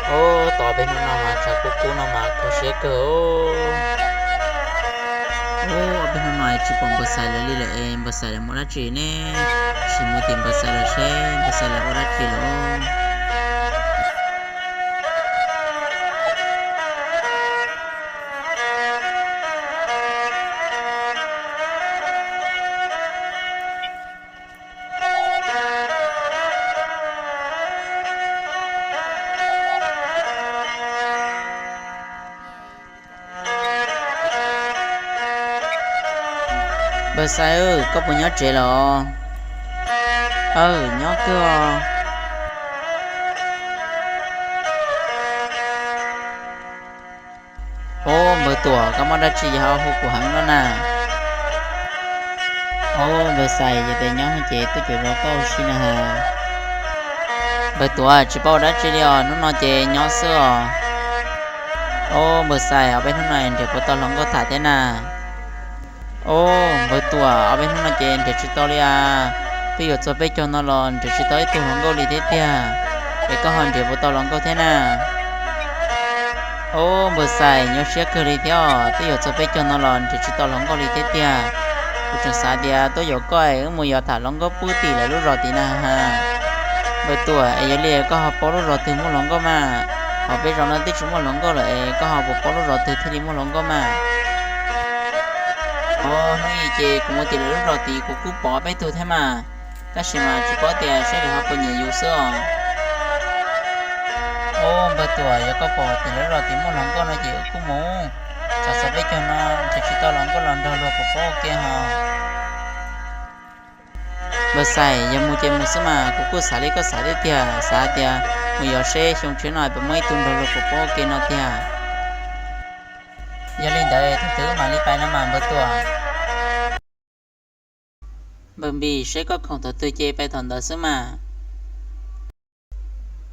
Ub, tos peb hnub no mas tshav kub kub no mas kho siab kawg. Ub, ob peb hnub no tsis pom npawg Xais lawv li lawm es npawg Xais lawv mus dab tsi ne? Sim mus tim npawg Xais lawv seb npawg Xais lawv ua dab tsi lawm. Npawg Xais, koj puas nyob tsev los? Aw, nyob kawg os. Ob, npawg Tuam, koj muaj dab tsi yog ho hu kuv heev no na? Ob, npawg Xais, yog tias nyob ces tuaj cuam zov koj ua si na has. Npawg Tuam, tsis paub ua dab tsi li os, hnub no ces nyob xwb os. Ob, npawg Xais, ob peb hnub no nrhiav puas tau hluas nkauj tham thiab na? Ob, npawg Tuam, ob peb hnub no ces nrhiav tsis tau li as. Twb yuav txog peb caug no los nrhiav tsis tau ib tug hluas nkauj li thiab tiag. Es koj ho nrhiav puas tau hluas nkauj thiab na? Ob, npawg Xais, nyuaj siab kawg li thiab os, twb yuav txog peb caug no los nrhiav tsis tau hluas nkauj li thiab tiag. Kuv tseem xav tias tuaj yuav koj es wb mus yos tham hluas nkauj pub tim lawv lub zos tim na has. Npawg Tuam, es yog li koj ho paub lub zos twg muaj hluas nkauj mas? Hos peb zos no twb tsis muaj hluas nkauj lawm es koj ho puas paub lub zos twg thiaj li muaj hluas nkauj mas? Ob, hnub i ces kuv mus tim lawv lub zos tid kuv kuj pom peb tug thiab mas, tab sis mas tsis paub tias seb lawv ho puas nyiam yus xwb os. Ob, npawg Tuam, yog koj pom tim lawv lub zos tid muaj hluas nkauj no ces kuj mus, tsam txog peb caug no nrhiav tsis tau hluas nkauj los nrog luag puas paub ua ke ho. Npawg Xais, yog mus ces mus xwb mas, kuv kuj xav li koj xav thiab tiag, xav tias mus yos seb xyoo tshiab no puas muaj ib tug nrog luag puas paub ua ke no tiag. Yog li ntawd tus twg mam li pais no mas npawg Tuam? Npawg Npis, seb koj khoom thaum twg ces pais thaum ntawd xwb mas.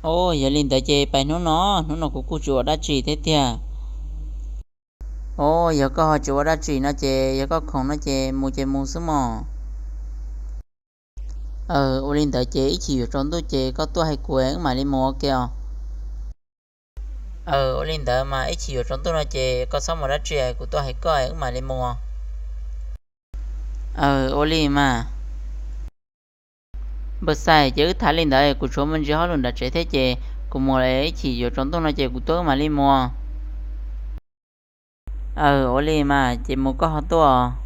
Ob, yog li ntawd ces pais hnub no, hnub no kuv kuj tsis ua dab tsi thiab tiag. Ob, yog koj ho tsis ua dab tsi no ces yog koj khoom no ces mus ces mus xwb mog. Aw, ua li ntawd ces ib chim yuav tsaus ntuj ces koj tuaj hais kuv wb mam li mus ua ke os. Aw, ua li ntawd mas ib chim yuav tsaus ntuj no ces koj txhob mus dab tsi, kuv tuaj hais koj wb mam li mus. Aw, ua li mas. Npawg Xais, ces wb tham li ntawd kuv tshuav mus ntsia hauj lwm nram tsev thiab ces kuv mus lawm, ib chim yuav tsaus ntuj no ces kuv tuaj wb mam li mus. Aw, ua li mas ces mus koj ho tuaj.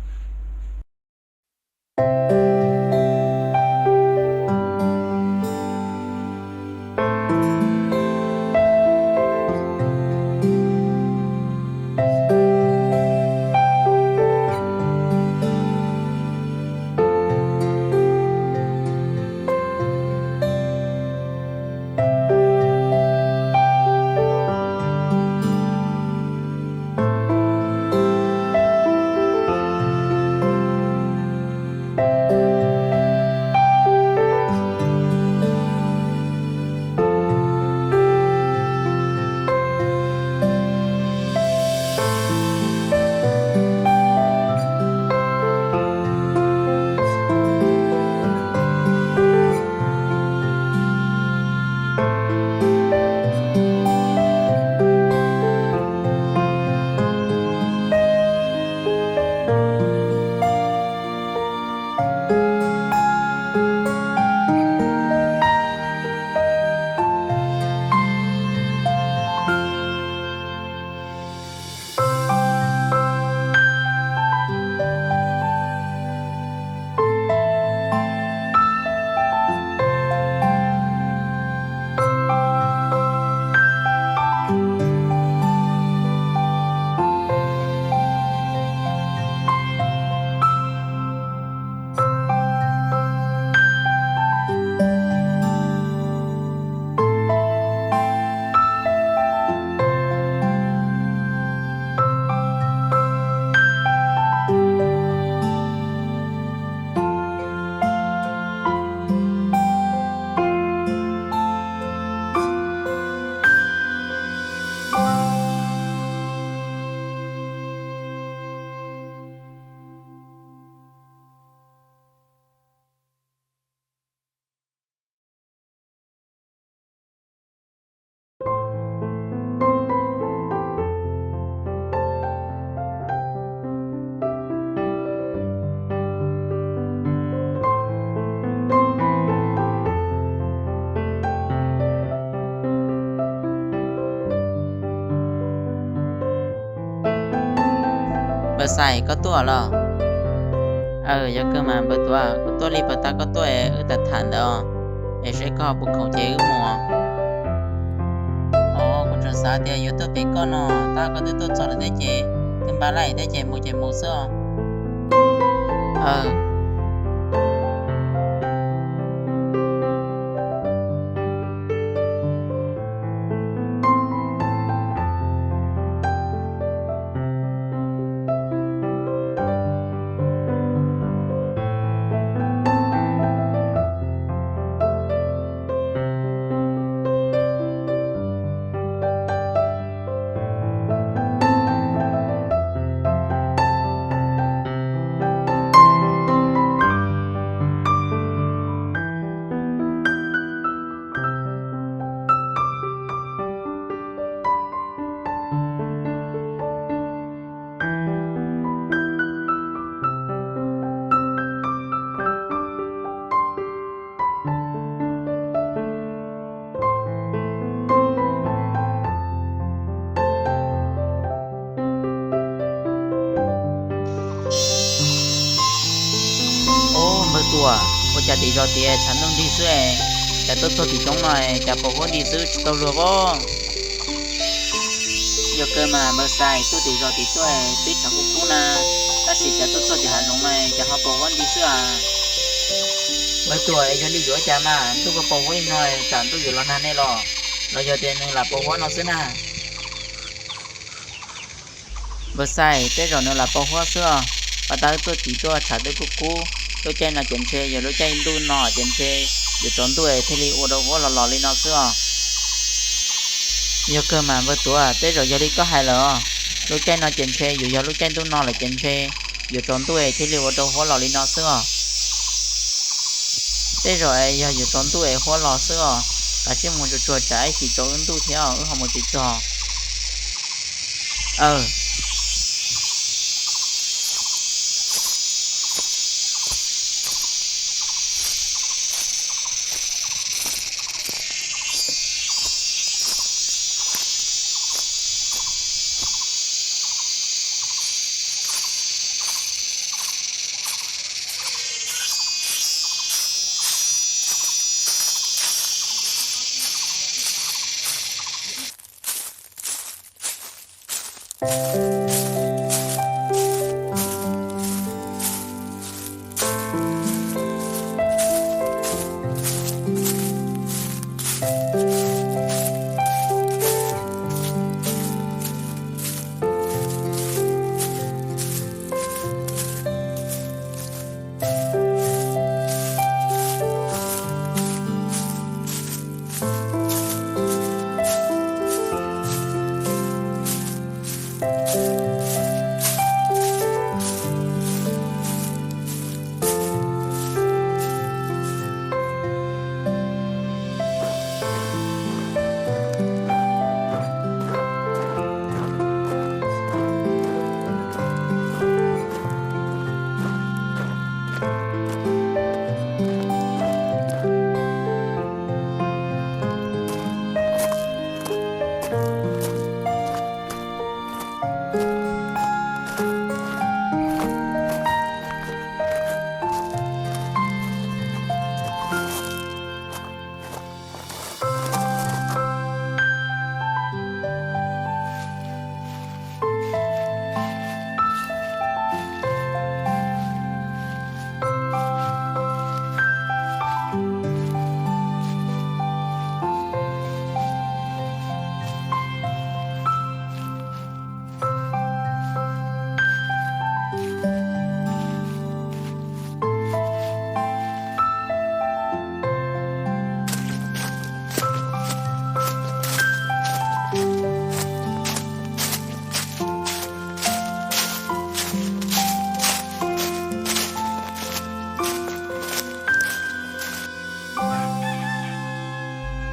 Npawg Xais, koj tuaj los? Aw, yog kawg mas npawg Tuav, kuv tuaj li puag ta koj tuaj es wb tham tham ntawd, es seb koj puas khoom ces wb mus. Os, kuv tseem xav tias yuav tuaj pem koj no, tab koj twb tuaj txog lawm thiab ces twb npaj lais thiab ces mus ces mus xwb os. Aw. Ub, npawg Tuam, ua cas tim zos tias tshav ntuj nrig xwb, cas tuaj txog tim roob no cas pos huab nti xwb tsis tau luag pob? Yog kawg mas npawg Xais, tuaj tim zos tim tuaj twb tshav kub kub na, tab sis cas tuaj txog tim hav zoov no cas ho pos huab nti xwb as? Npawg Tuam, yog li yuav cas mas ntuj koj pos huab li no, tsam ntuj yuav los nag nej los, los yog tias nws lam pos huab no xwb na? Npawg Xais, tej zaum nws lam pos huab xwb os. Pas tas wb tuaj tim tuaj tshav twb kub kub, lub caij no ces ntshe yog lub caij ntuj no ces ntshe yuav tsaus ntuj thiaj li ua rau huab los los li no xwb os. Yog kawg mas npawg Tuam, tej zaum yog li koj hais lawm os. Lub caij no ces ntshe yuav yog lub caij ntuj no lawm ces ntshe yuav tsaus ntuj thiaj li ua rau huab los li no xwb os. Tej zaum es yog yuav tsaus ntuj es huab los xwb os. Kav tsij mus tsuag tsuag tsam ib chim tsaus wb ntuj thiab wb ho mus tsis txog.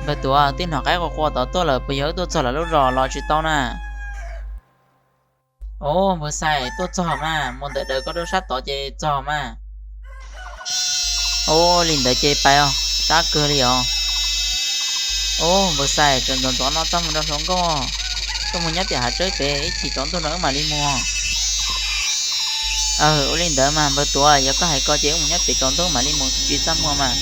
Npawg Tuam, twb hnov qaib qua qua tod tuaj lawm, puas yog wb tuaj txog lawv lub zos los tsis tau na? Os, npawg Xais, tuaj txog mas, mus ntawm daws koj rau sab tod ces txog mas. Os, li ntawd ces pais os, sab kawg li os. Os, npawg Xais, tseem ntxov ntxov no txaj muag nrog hluas nkauj, koj mus nyob tim hav tsawb pem, ib chim tsaus ntuj no wb mam li mus. Aw, ua li ntawd mas npawg Tuam, yog koj hais ko ces wb mus nyob pem tsaus ntuj mam li mus, tsis txaj muag mas.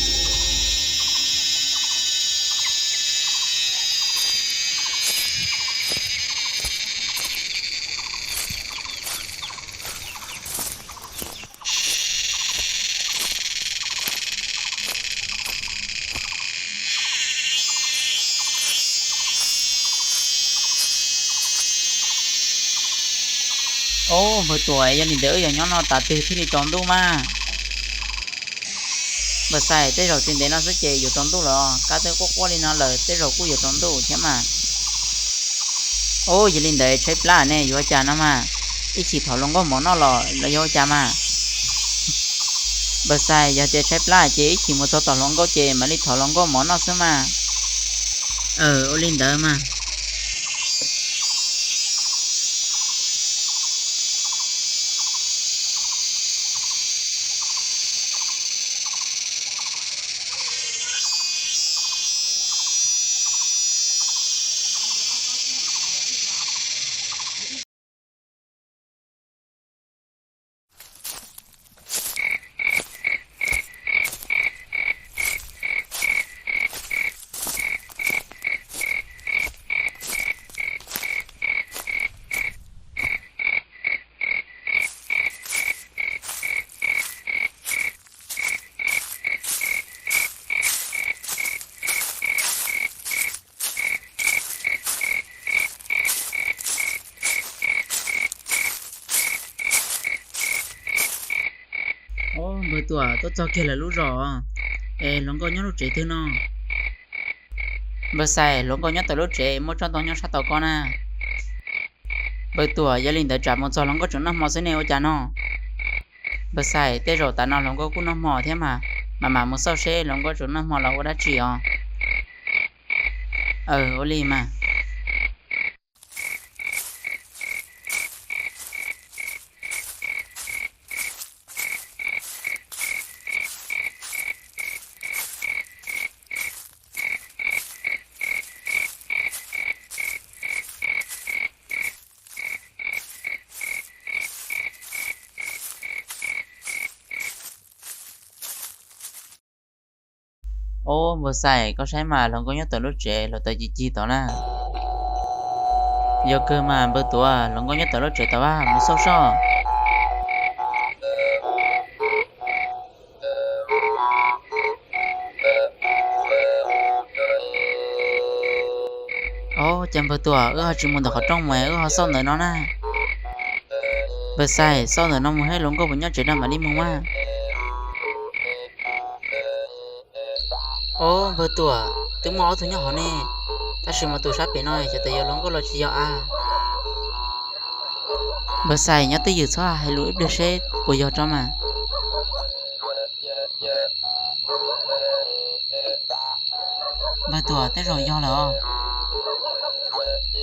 Os, npawg Tuam, yog li ntawd wb yog nyob no tas twg thiaj li tsaus ntuj mas? Npawg Xais, tej zaum tsis ntev no xwb ces yuav tsaus ntuj lawm, kab twb quaj quaj li no lawm, tej zaum kuj yuav tsaus ntuj thiab mas. Os, yog li ntawd tshaib plab ne, yuav ua cas no mas? Ib chim thov hluas nkauj mov noj los los yuav ua cas mas? Npawg Xais, yog tias tshaib plab ces ib chim mus txog tom hluas nkauj ces mam li thov hluas nkauj mov noj xwb mas. Aw, ua li ntawd mas. Os, npawg Tuam, tuaj txog kiag lawv lub zos, es hluas nkauj nyob lub tsev twg no? Npawg Xais, hluas nkauj nyob tom lub tsev, muaj tsob ntoo nyob sab tod ko na. Npawg Tuam, yog li ntawd tsam mus txog hluas nkauj tseem noj hmo xwb ne, ua cas no? Npawg Xais, tej zaum tas no hluas nkauj kuj noj hmo thiab mas, Mas mam mus xauj seb hluas nkauj tsaus noj hmo los ua dab tsi os. Aw, ua li mas. Ob, npawg Xais, koj saib mas, hluas nkauj nyob tom lub tsev los taws ci cig tod na. Yog kawg mas npawg Tuam, hluas nkauj nyob tom lub tsev tod, mus xauj soj. Ob, cas npawg Tuam, wb ho tsis mus ntawm qhov rooj mas wb ho xauj ntawm no na. Npawg Xais, xauj ntawm no mus seb hluas nkauj puas nyob tsev rau mam li mus mas. Ob, npawg Tuam, twb muaj ob tug nyob hauv ne, tab sis mas tus sab pem no xyov tas yog hluas nkauj los tsis yog a. Npawg Xais, nyob twj ywm txhob hais lus ib pliag seb puas yog tso mas. Npawg Tuam, tej zaum yog lawm os.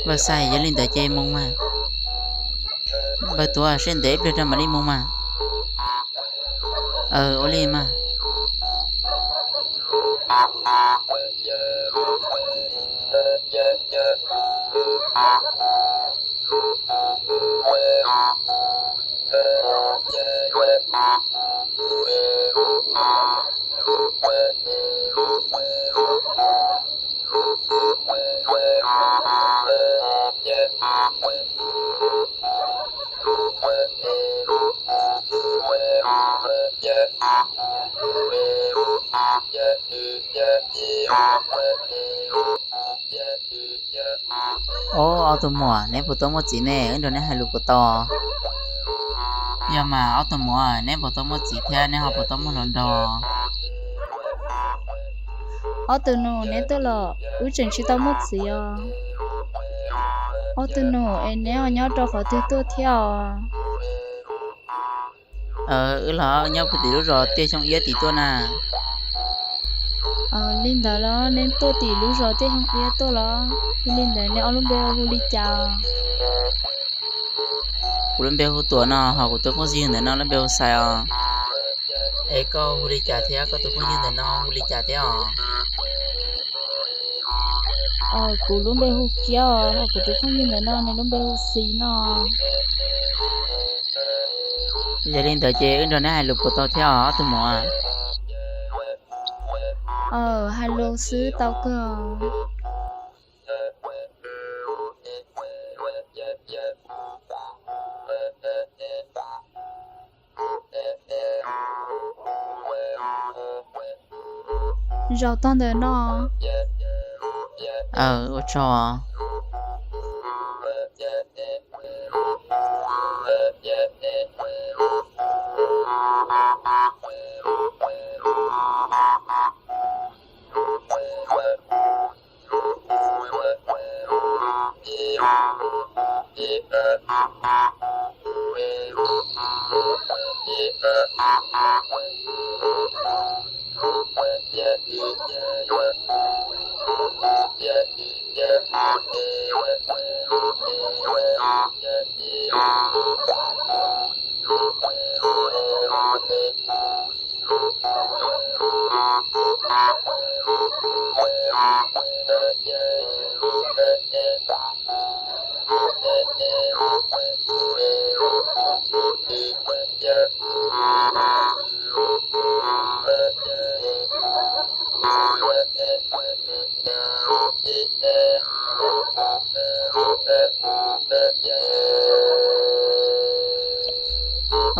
Npawg Xais, yog li ntawd ces mus mas. Npawg Tuam, seb ntev ib pliag rau mam li mus mas. Aw, ua li mas. Ob, ob tug muam, neb puas tau muaj txiv ne? Wb nrog neb hais lus puas tau? Yog mas ob tug muam, neb puas tau muaj txiv thiab neb ho puas tau muaj hluas nraug? Ob tug nus, neb tuaj los? Wb tseem tsis tau muaj txiv os. Ob tug nus, es neb ho nyob rau qhov twg tuaj thiab os? Wb los nyob puag tim lub zos Tiaj Xyooj Iab tim tuaj na. Li ntawd los neb tuaj tim lub zos Tiaj Xyooj Iab tuaj los? Yog li ntawd neb ob lub npe hu li cas? Kuv lub npe hu Tuam no, ho kuv tus phooj ywg ntawm no lub npe hu Xais os. Es koj hu li cas thiab koj tus phooj ywg ntawm no hu li cas thiab os? Kuv lub npe hu Kiab os, ho kuv tus phooj ywg ntawm no nws lub npe hu Xis no. Yog li ntawd ces wb nrog neb hais lus puas tau thiab os ob tug muam? Hais lus xwb tau kawg. Zaum tog ntawm no. Ua tsaug.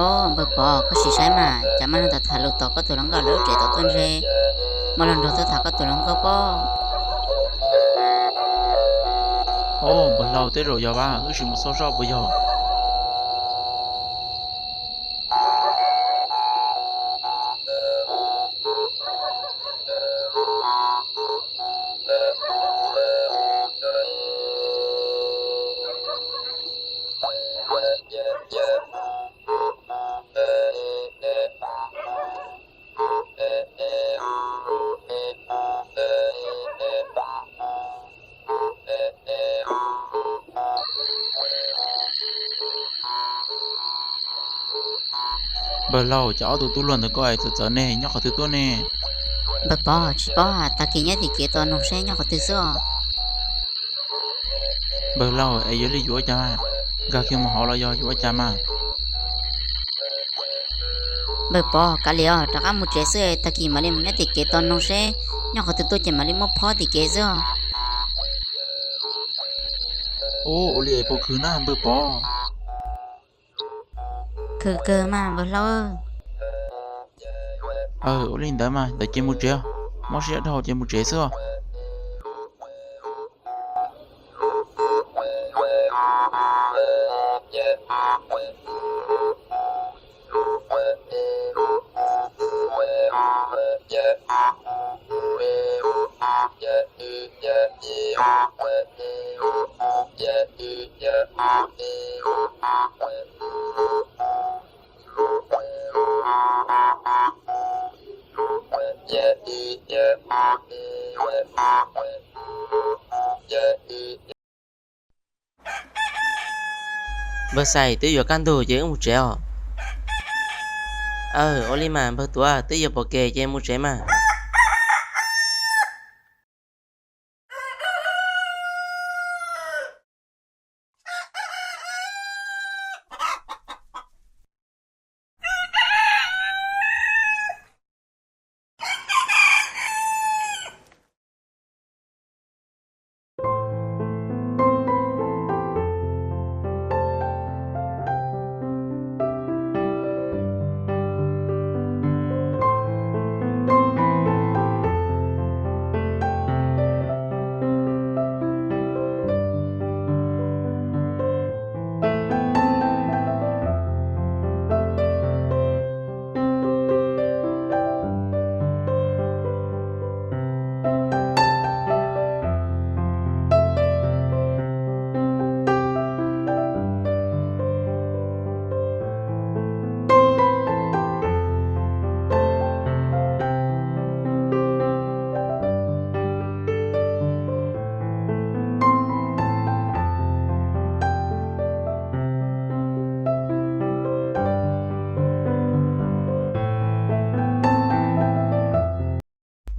Ob, npawg Pov, koj sim saib mas, cas maj lug tham tham lus tos koj tus hluas nkauj lawv lub tsev tom tuaj ntshe, muaj hluas nraug tuaj tham koj tus hluas nkauj pob. Ob, npawg Hlau, tej zaum yog vaj, wb sim mus xauj soj puas yog. Npawg laug, cas ob tug tub hluas ntawd koj es txawv txawv ne, nyob qhov twg tuaj ne? Npawg Pov, tsis paub, tag kis nyob tim kev tos noog seb nyob qhov twg xwb os. Npawg laug, es yuav li yuav ua cas, nkag kiag mus hauv los yog yuav ua cas mas? Npawg Pov, kav liam os, rov qab mus tsev xwb, tag kis mam li mus nyob tim kev tos noog seb nyob qhov twg tuaj ces mam li muab phob tim kev xwb os. Ub, ua li es puas khwv na npawg Pov? Khwv kawg mas npawg laug. Ua li ntawd mas ntawd ces mus tsev, mob siab dhau ces mus tsev xwb os. Npawg Xais, twb yuav kaj ntug ces wb mus tsev os. Aw, ua li mas npawg Tuav, twb yuav pom kev ces mus tsev mas.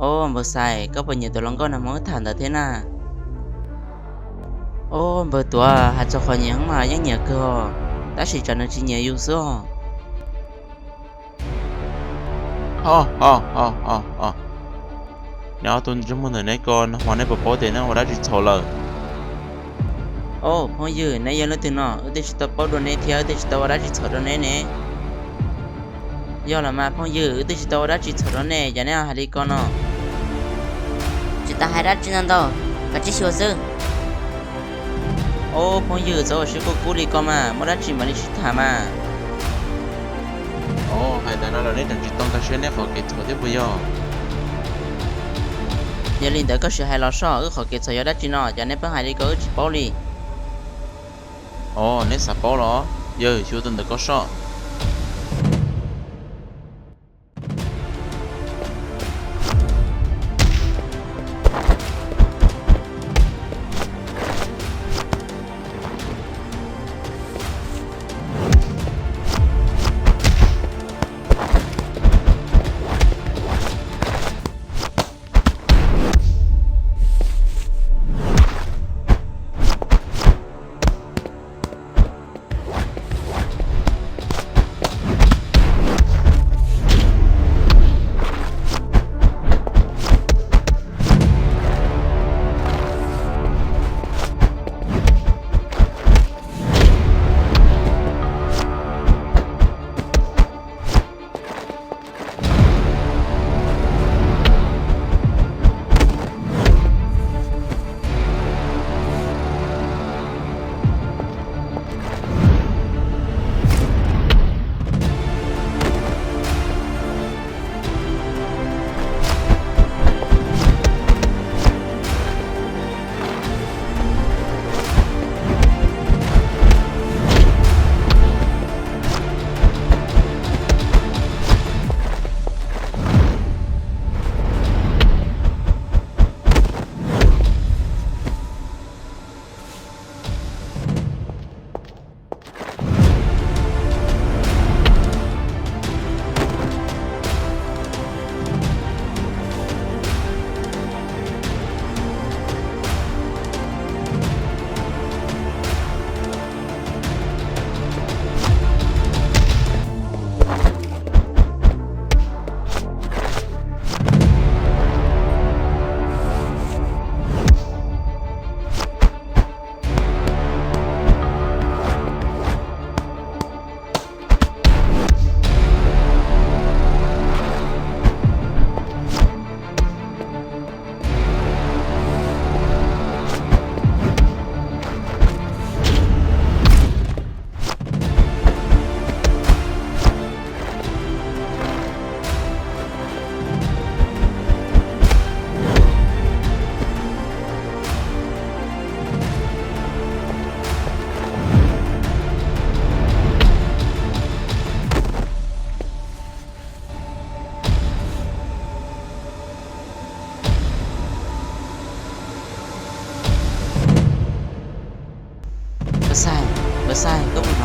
Ob, npawg Xais, koj puas nyiam tus hluas nkauj nag hmo wb tham ntawd thiab na? Ob, npawg Tuav, hais txog qhov nyiam mas yeej nyiam kawg os, tab sis tsam nws tsis nyiam yus xwb os. Neb ob tug ntsej muag ntawm neb ko, nag hmo neb puas paub tias neb ua dab tsi txhaum lawm? Ob, phooj ywg, neb yog leej twg no? Wb twb tsis tau paub dua neb thiab wb twb tsis tau ua dab tsi txhaum rau neb ne. Yog los mas phooj ywg, wb twb tsis tau ua dab tsi txhaum rau nej, cas neb hais li ko no? Tsis tau hais dab tsi ntau ntau, koj tsis xyuas xwb. Ob, phooj ywg, txhob ua siab kub kub li ko mas, muaj dab tsi mam li sib tham mas. Ob, hais ntawd no los neb tseem tsis tau nkag siab neb qhov kev txhaum thiab puas yog? Yog li ntawd koj sim hais los soj, wb qhov kev txhaum yog dab tsi no, cas neb pheej hais li ko wb tsis paub li. Ob, neb xav paub los? Yawg, xyuas tus ntawm koj soj.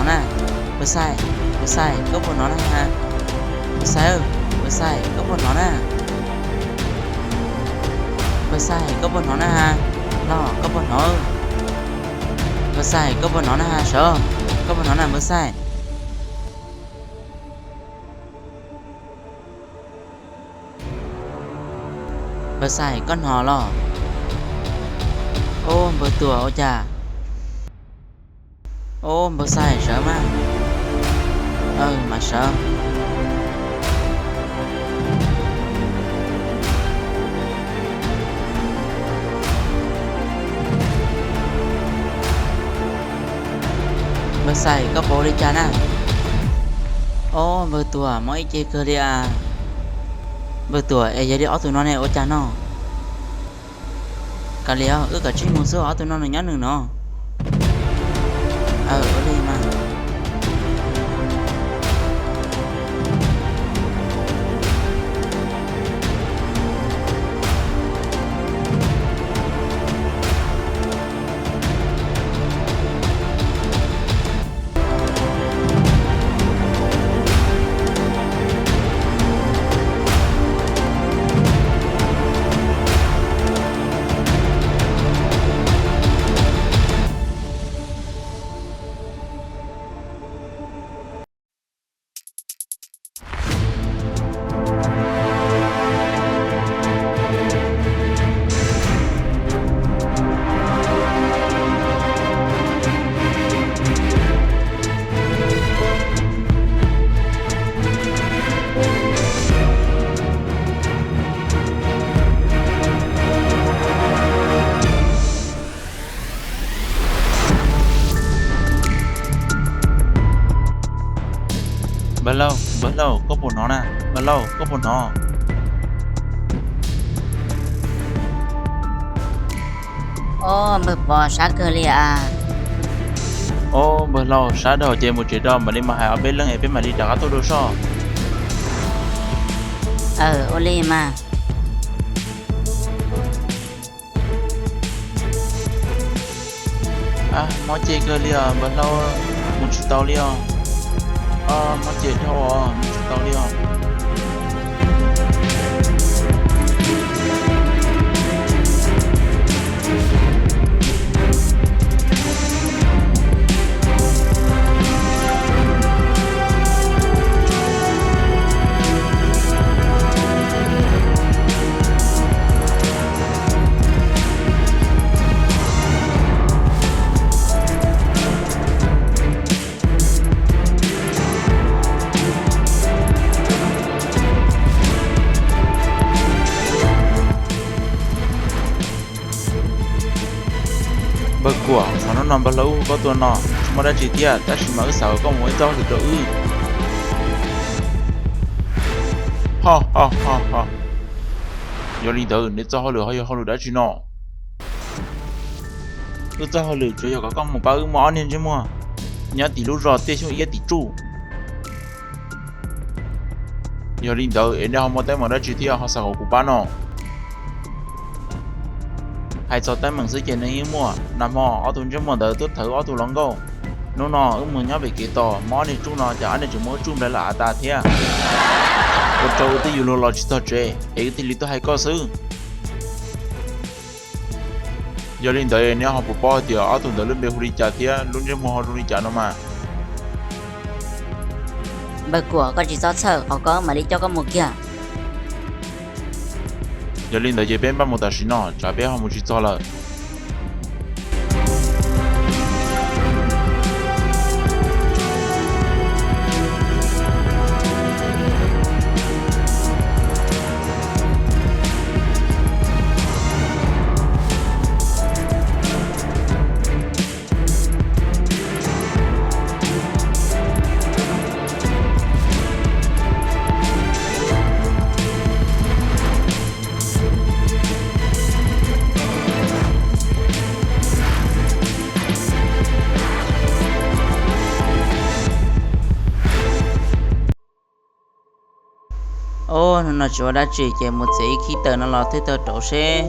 na? Npawg Xais, npawg Xais, koj puas hnov na ha? Npawg Xais, npawg Xais, koj puas hnov na? Npawg Xais, koj puas hnov na ha? Los koj puas hnov? Npawg Xais, koj puas hnov na ha? Sawv, koj puas hnov na npawg Xais? Npawg Xais, koj hnov los? Ob, npawg Tuam, ua cas? Ob, npawg Xais, sawv mas. Aw, mas sawv. Npawg Xais, koj puas ua li cas na? Ob, npawg Tuam, mob ib ce kawg li as. Npawg Tuam, es yog li ob tug no ne ua cas no? Kav liam, wb kav tsij mus xwb, ob tug no nws nyob nws no. Aw, ua li mas. Npawg Lauj, npawg Lauj, koj puas hnov na? Npawg Lauj, koj puas hnov? Ob, npawg Pov, sab kawg li as. Ob, npawg Lauj, sab dhau ces mus tsev rau mam li mas hais ob peb leeg es peb mam li rov qab tuaj dua soj. Aw, ua li mas. Mob ce kawg li os npawg Lauj, mus tsis tau li os. Mob ce dhau os, mus tsis tau li os. Npawg Kuam, qhov hnub no npawg Lauj wb hu koj tuaj no tsis muaj dab tsi thiab, tab sis mas wb xav kom koj mus ua ib txoj hauj lwm rau wb. Ho ho ho ho. Yog li ntawd neb txoj hauj lwm ho yog hauj lwm dab tsi no? Wb txoj hauj lwm tsuas yog kom koj mus pab wb muab ob niag ntsej muag nyob tim lub zos Tiaj Xyooj Iab tim tsuj. Yog li ntawd es nej ho muaj teeb meem dab tsi thiab ho xav kom kuv pab no? Hais txog teeb meem xwb ces nws yeej muaj. Nag hmo ob tug ntsej muag ntawd twb thawv ob tug hluas nkauj. Hnub no wb mus nyob pem kev tos, muab ob niag tsuj no ces ob niag tseem muab wb tsuj nplai lawm av tas thiab. Ua rau wb twb yuav luag los tsis txog tsev es wb thiaj li tuaj hais koj xwb. Yog li ntawd neb ho puas paub hais tias ob tug ntawd lub npe hu li cas thiab lub ntsej muag ho zoo li cas no mas? Npawg Kuam, koj tsis txhob txhawj, qhov ko mam li coj koj mus kiag. Yog li ntawd ces peb npaj mus tam sim no, tsam peb ho mus tsis txog lawm. Ob, hnub no tsis ua dab tsi ces mus txiav ib khib taws no los thiaj tau rauv seb.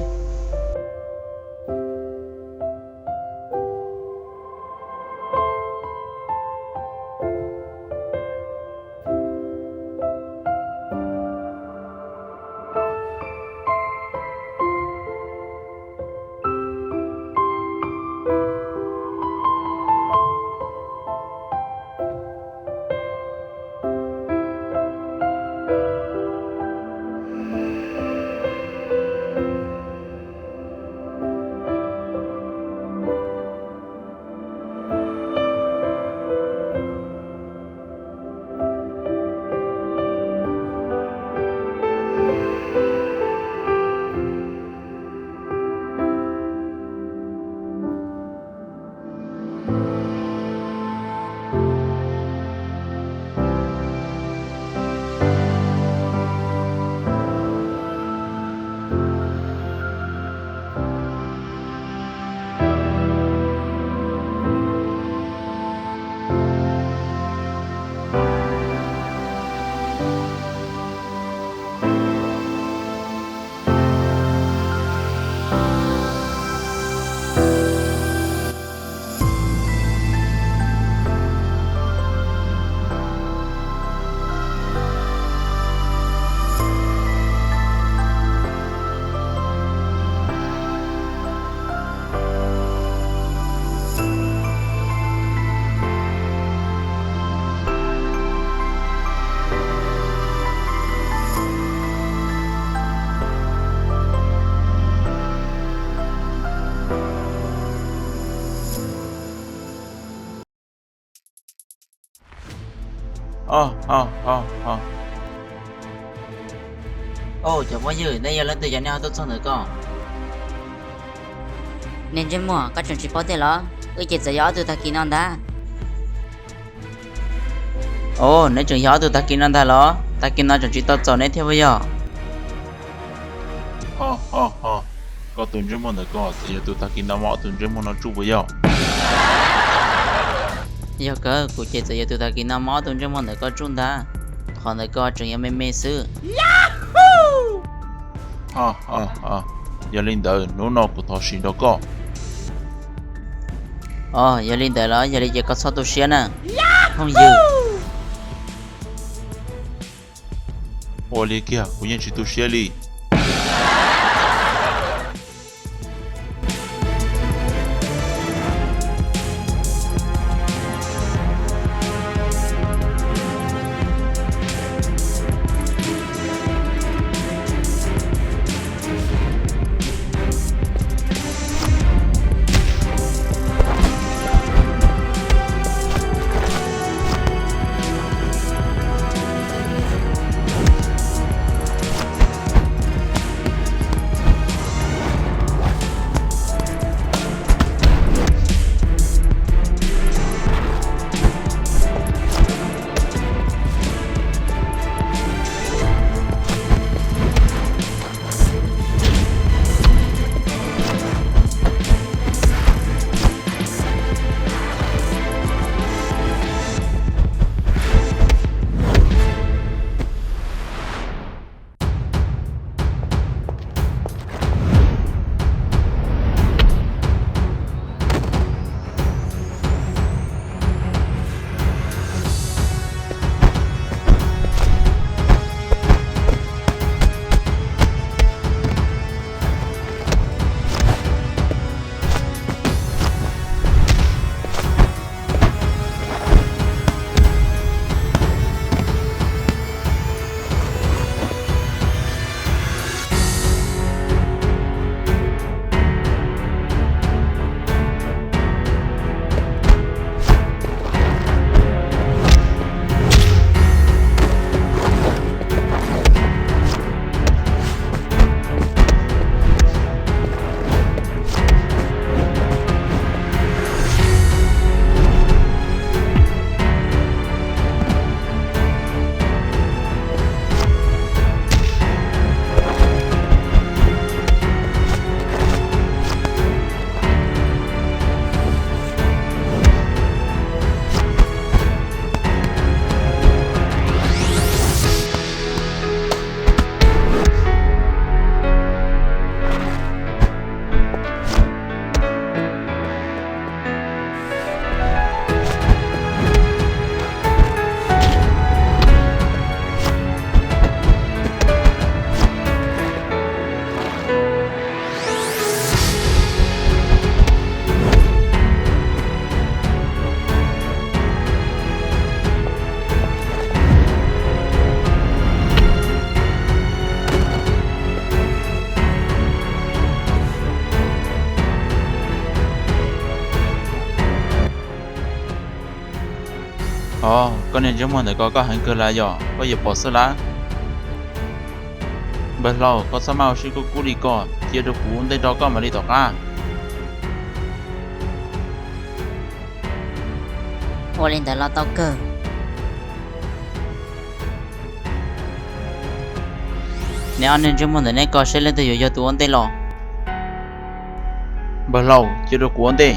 Cov phooj ywg, nej yog leej twg, yog nej ho tuaj txog ntawm ko? Niag ntsej muag, koj tseem tsis paub tiag los? Wb ces txawm yog ob tug tag kis no ntag. Os, neb tseem yog ob tug tag kis no ntag los? Tag kis no tseem tsis tau txaus neb thiab puas yog? Koj tus ntsej muag ntawm ko txawm yog tus tag kis no muab ob tug ntsej muag no tsuj puas yog? Yog kawg, kuv ces txawm yog tus tag kis no muab ob tug ntsej muag ntawm ko tsuj ntag. Qhov ntawm ko tseem yog me me xwb. Yog li ntawd hnub no kuv thov sim nrog koj. Os, yog li ntawd los yog li ces koj txhob tu siab na, phooj ywg. Ua li kiag, kuv yeej tsis tu siab li. Os, koj niag ntsej muag ntawm ko koj heev kawg lawm, yog koj yuav pom xwb lawm. Npawg hlau, koj txhob maj ua siab kub kub li ko, cia rau kuv ua ntej rau koj mam li tom qab. Ua li ntawd los tau kawg. Neb ob niag ntsej muag ntawm neb ko seb leej twg yuav yog tus ua ntej los. Npawg hlau, cia rau kuv ua ntej.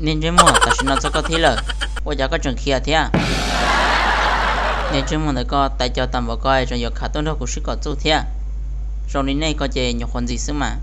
Niag ntsej muag, tam sim no txog koj thib lawm, ua cas koj tseem khiav thiab? Niag ntsej muag ntawm koj tais cos tag npaum koj es tseem yuav khav tuaj nrog kuv sib kom txuj thiab. Zoo li nej koj ces nyuam qhuav ntxim xwb mas.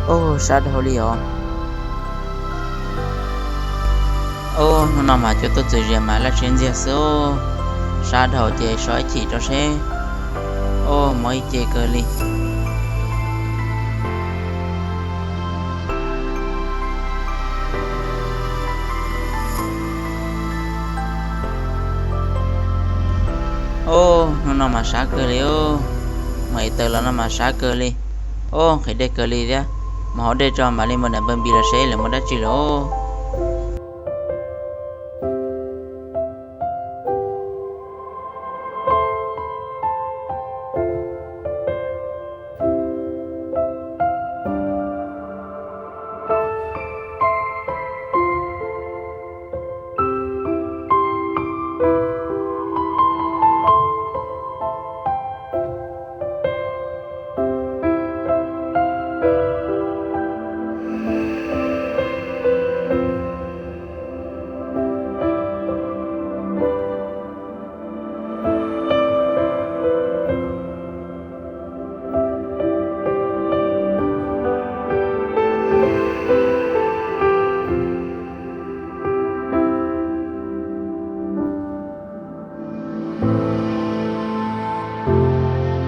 Ub, sab dhau li os. Ub, hnub no mas cua tuaj txwm zias mas laj tsheb ntxiag xwb. Sab dhau ces so ib chim rau seb. Ub, mob ib ce kawg li. Ub, hnub no mas sab kawg li. Mus ev taws los no mas sab kawg li. Ub, nqhis dej kawg li thiab. Mus haus dej tso mam li mus nram Npawg Npis los seb lawv muaj dab tsi lawm.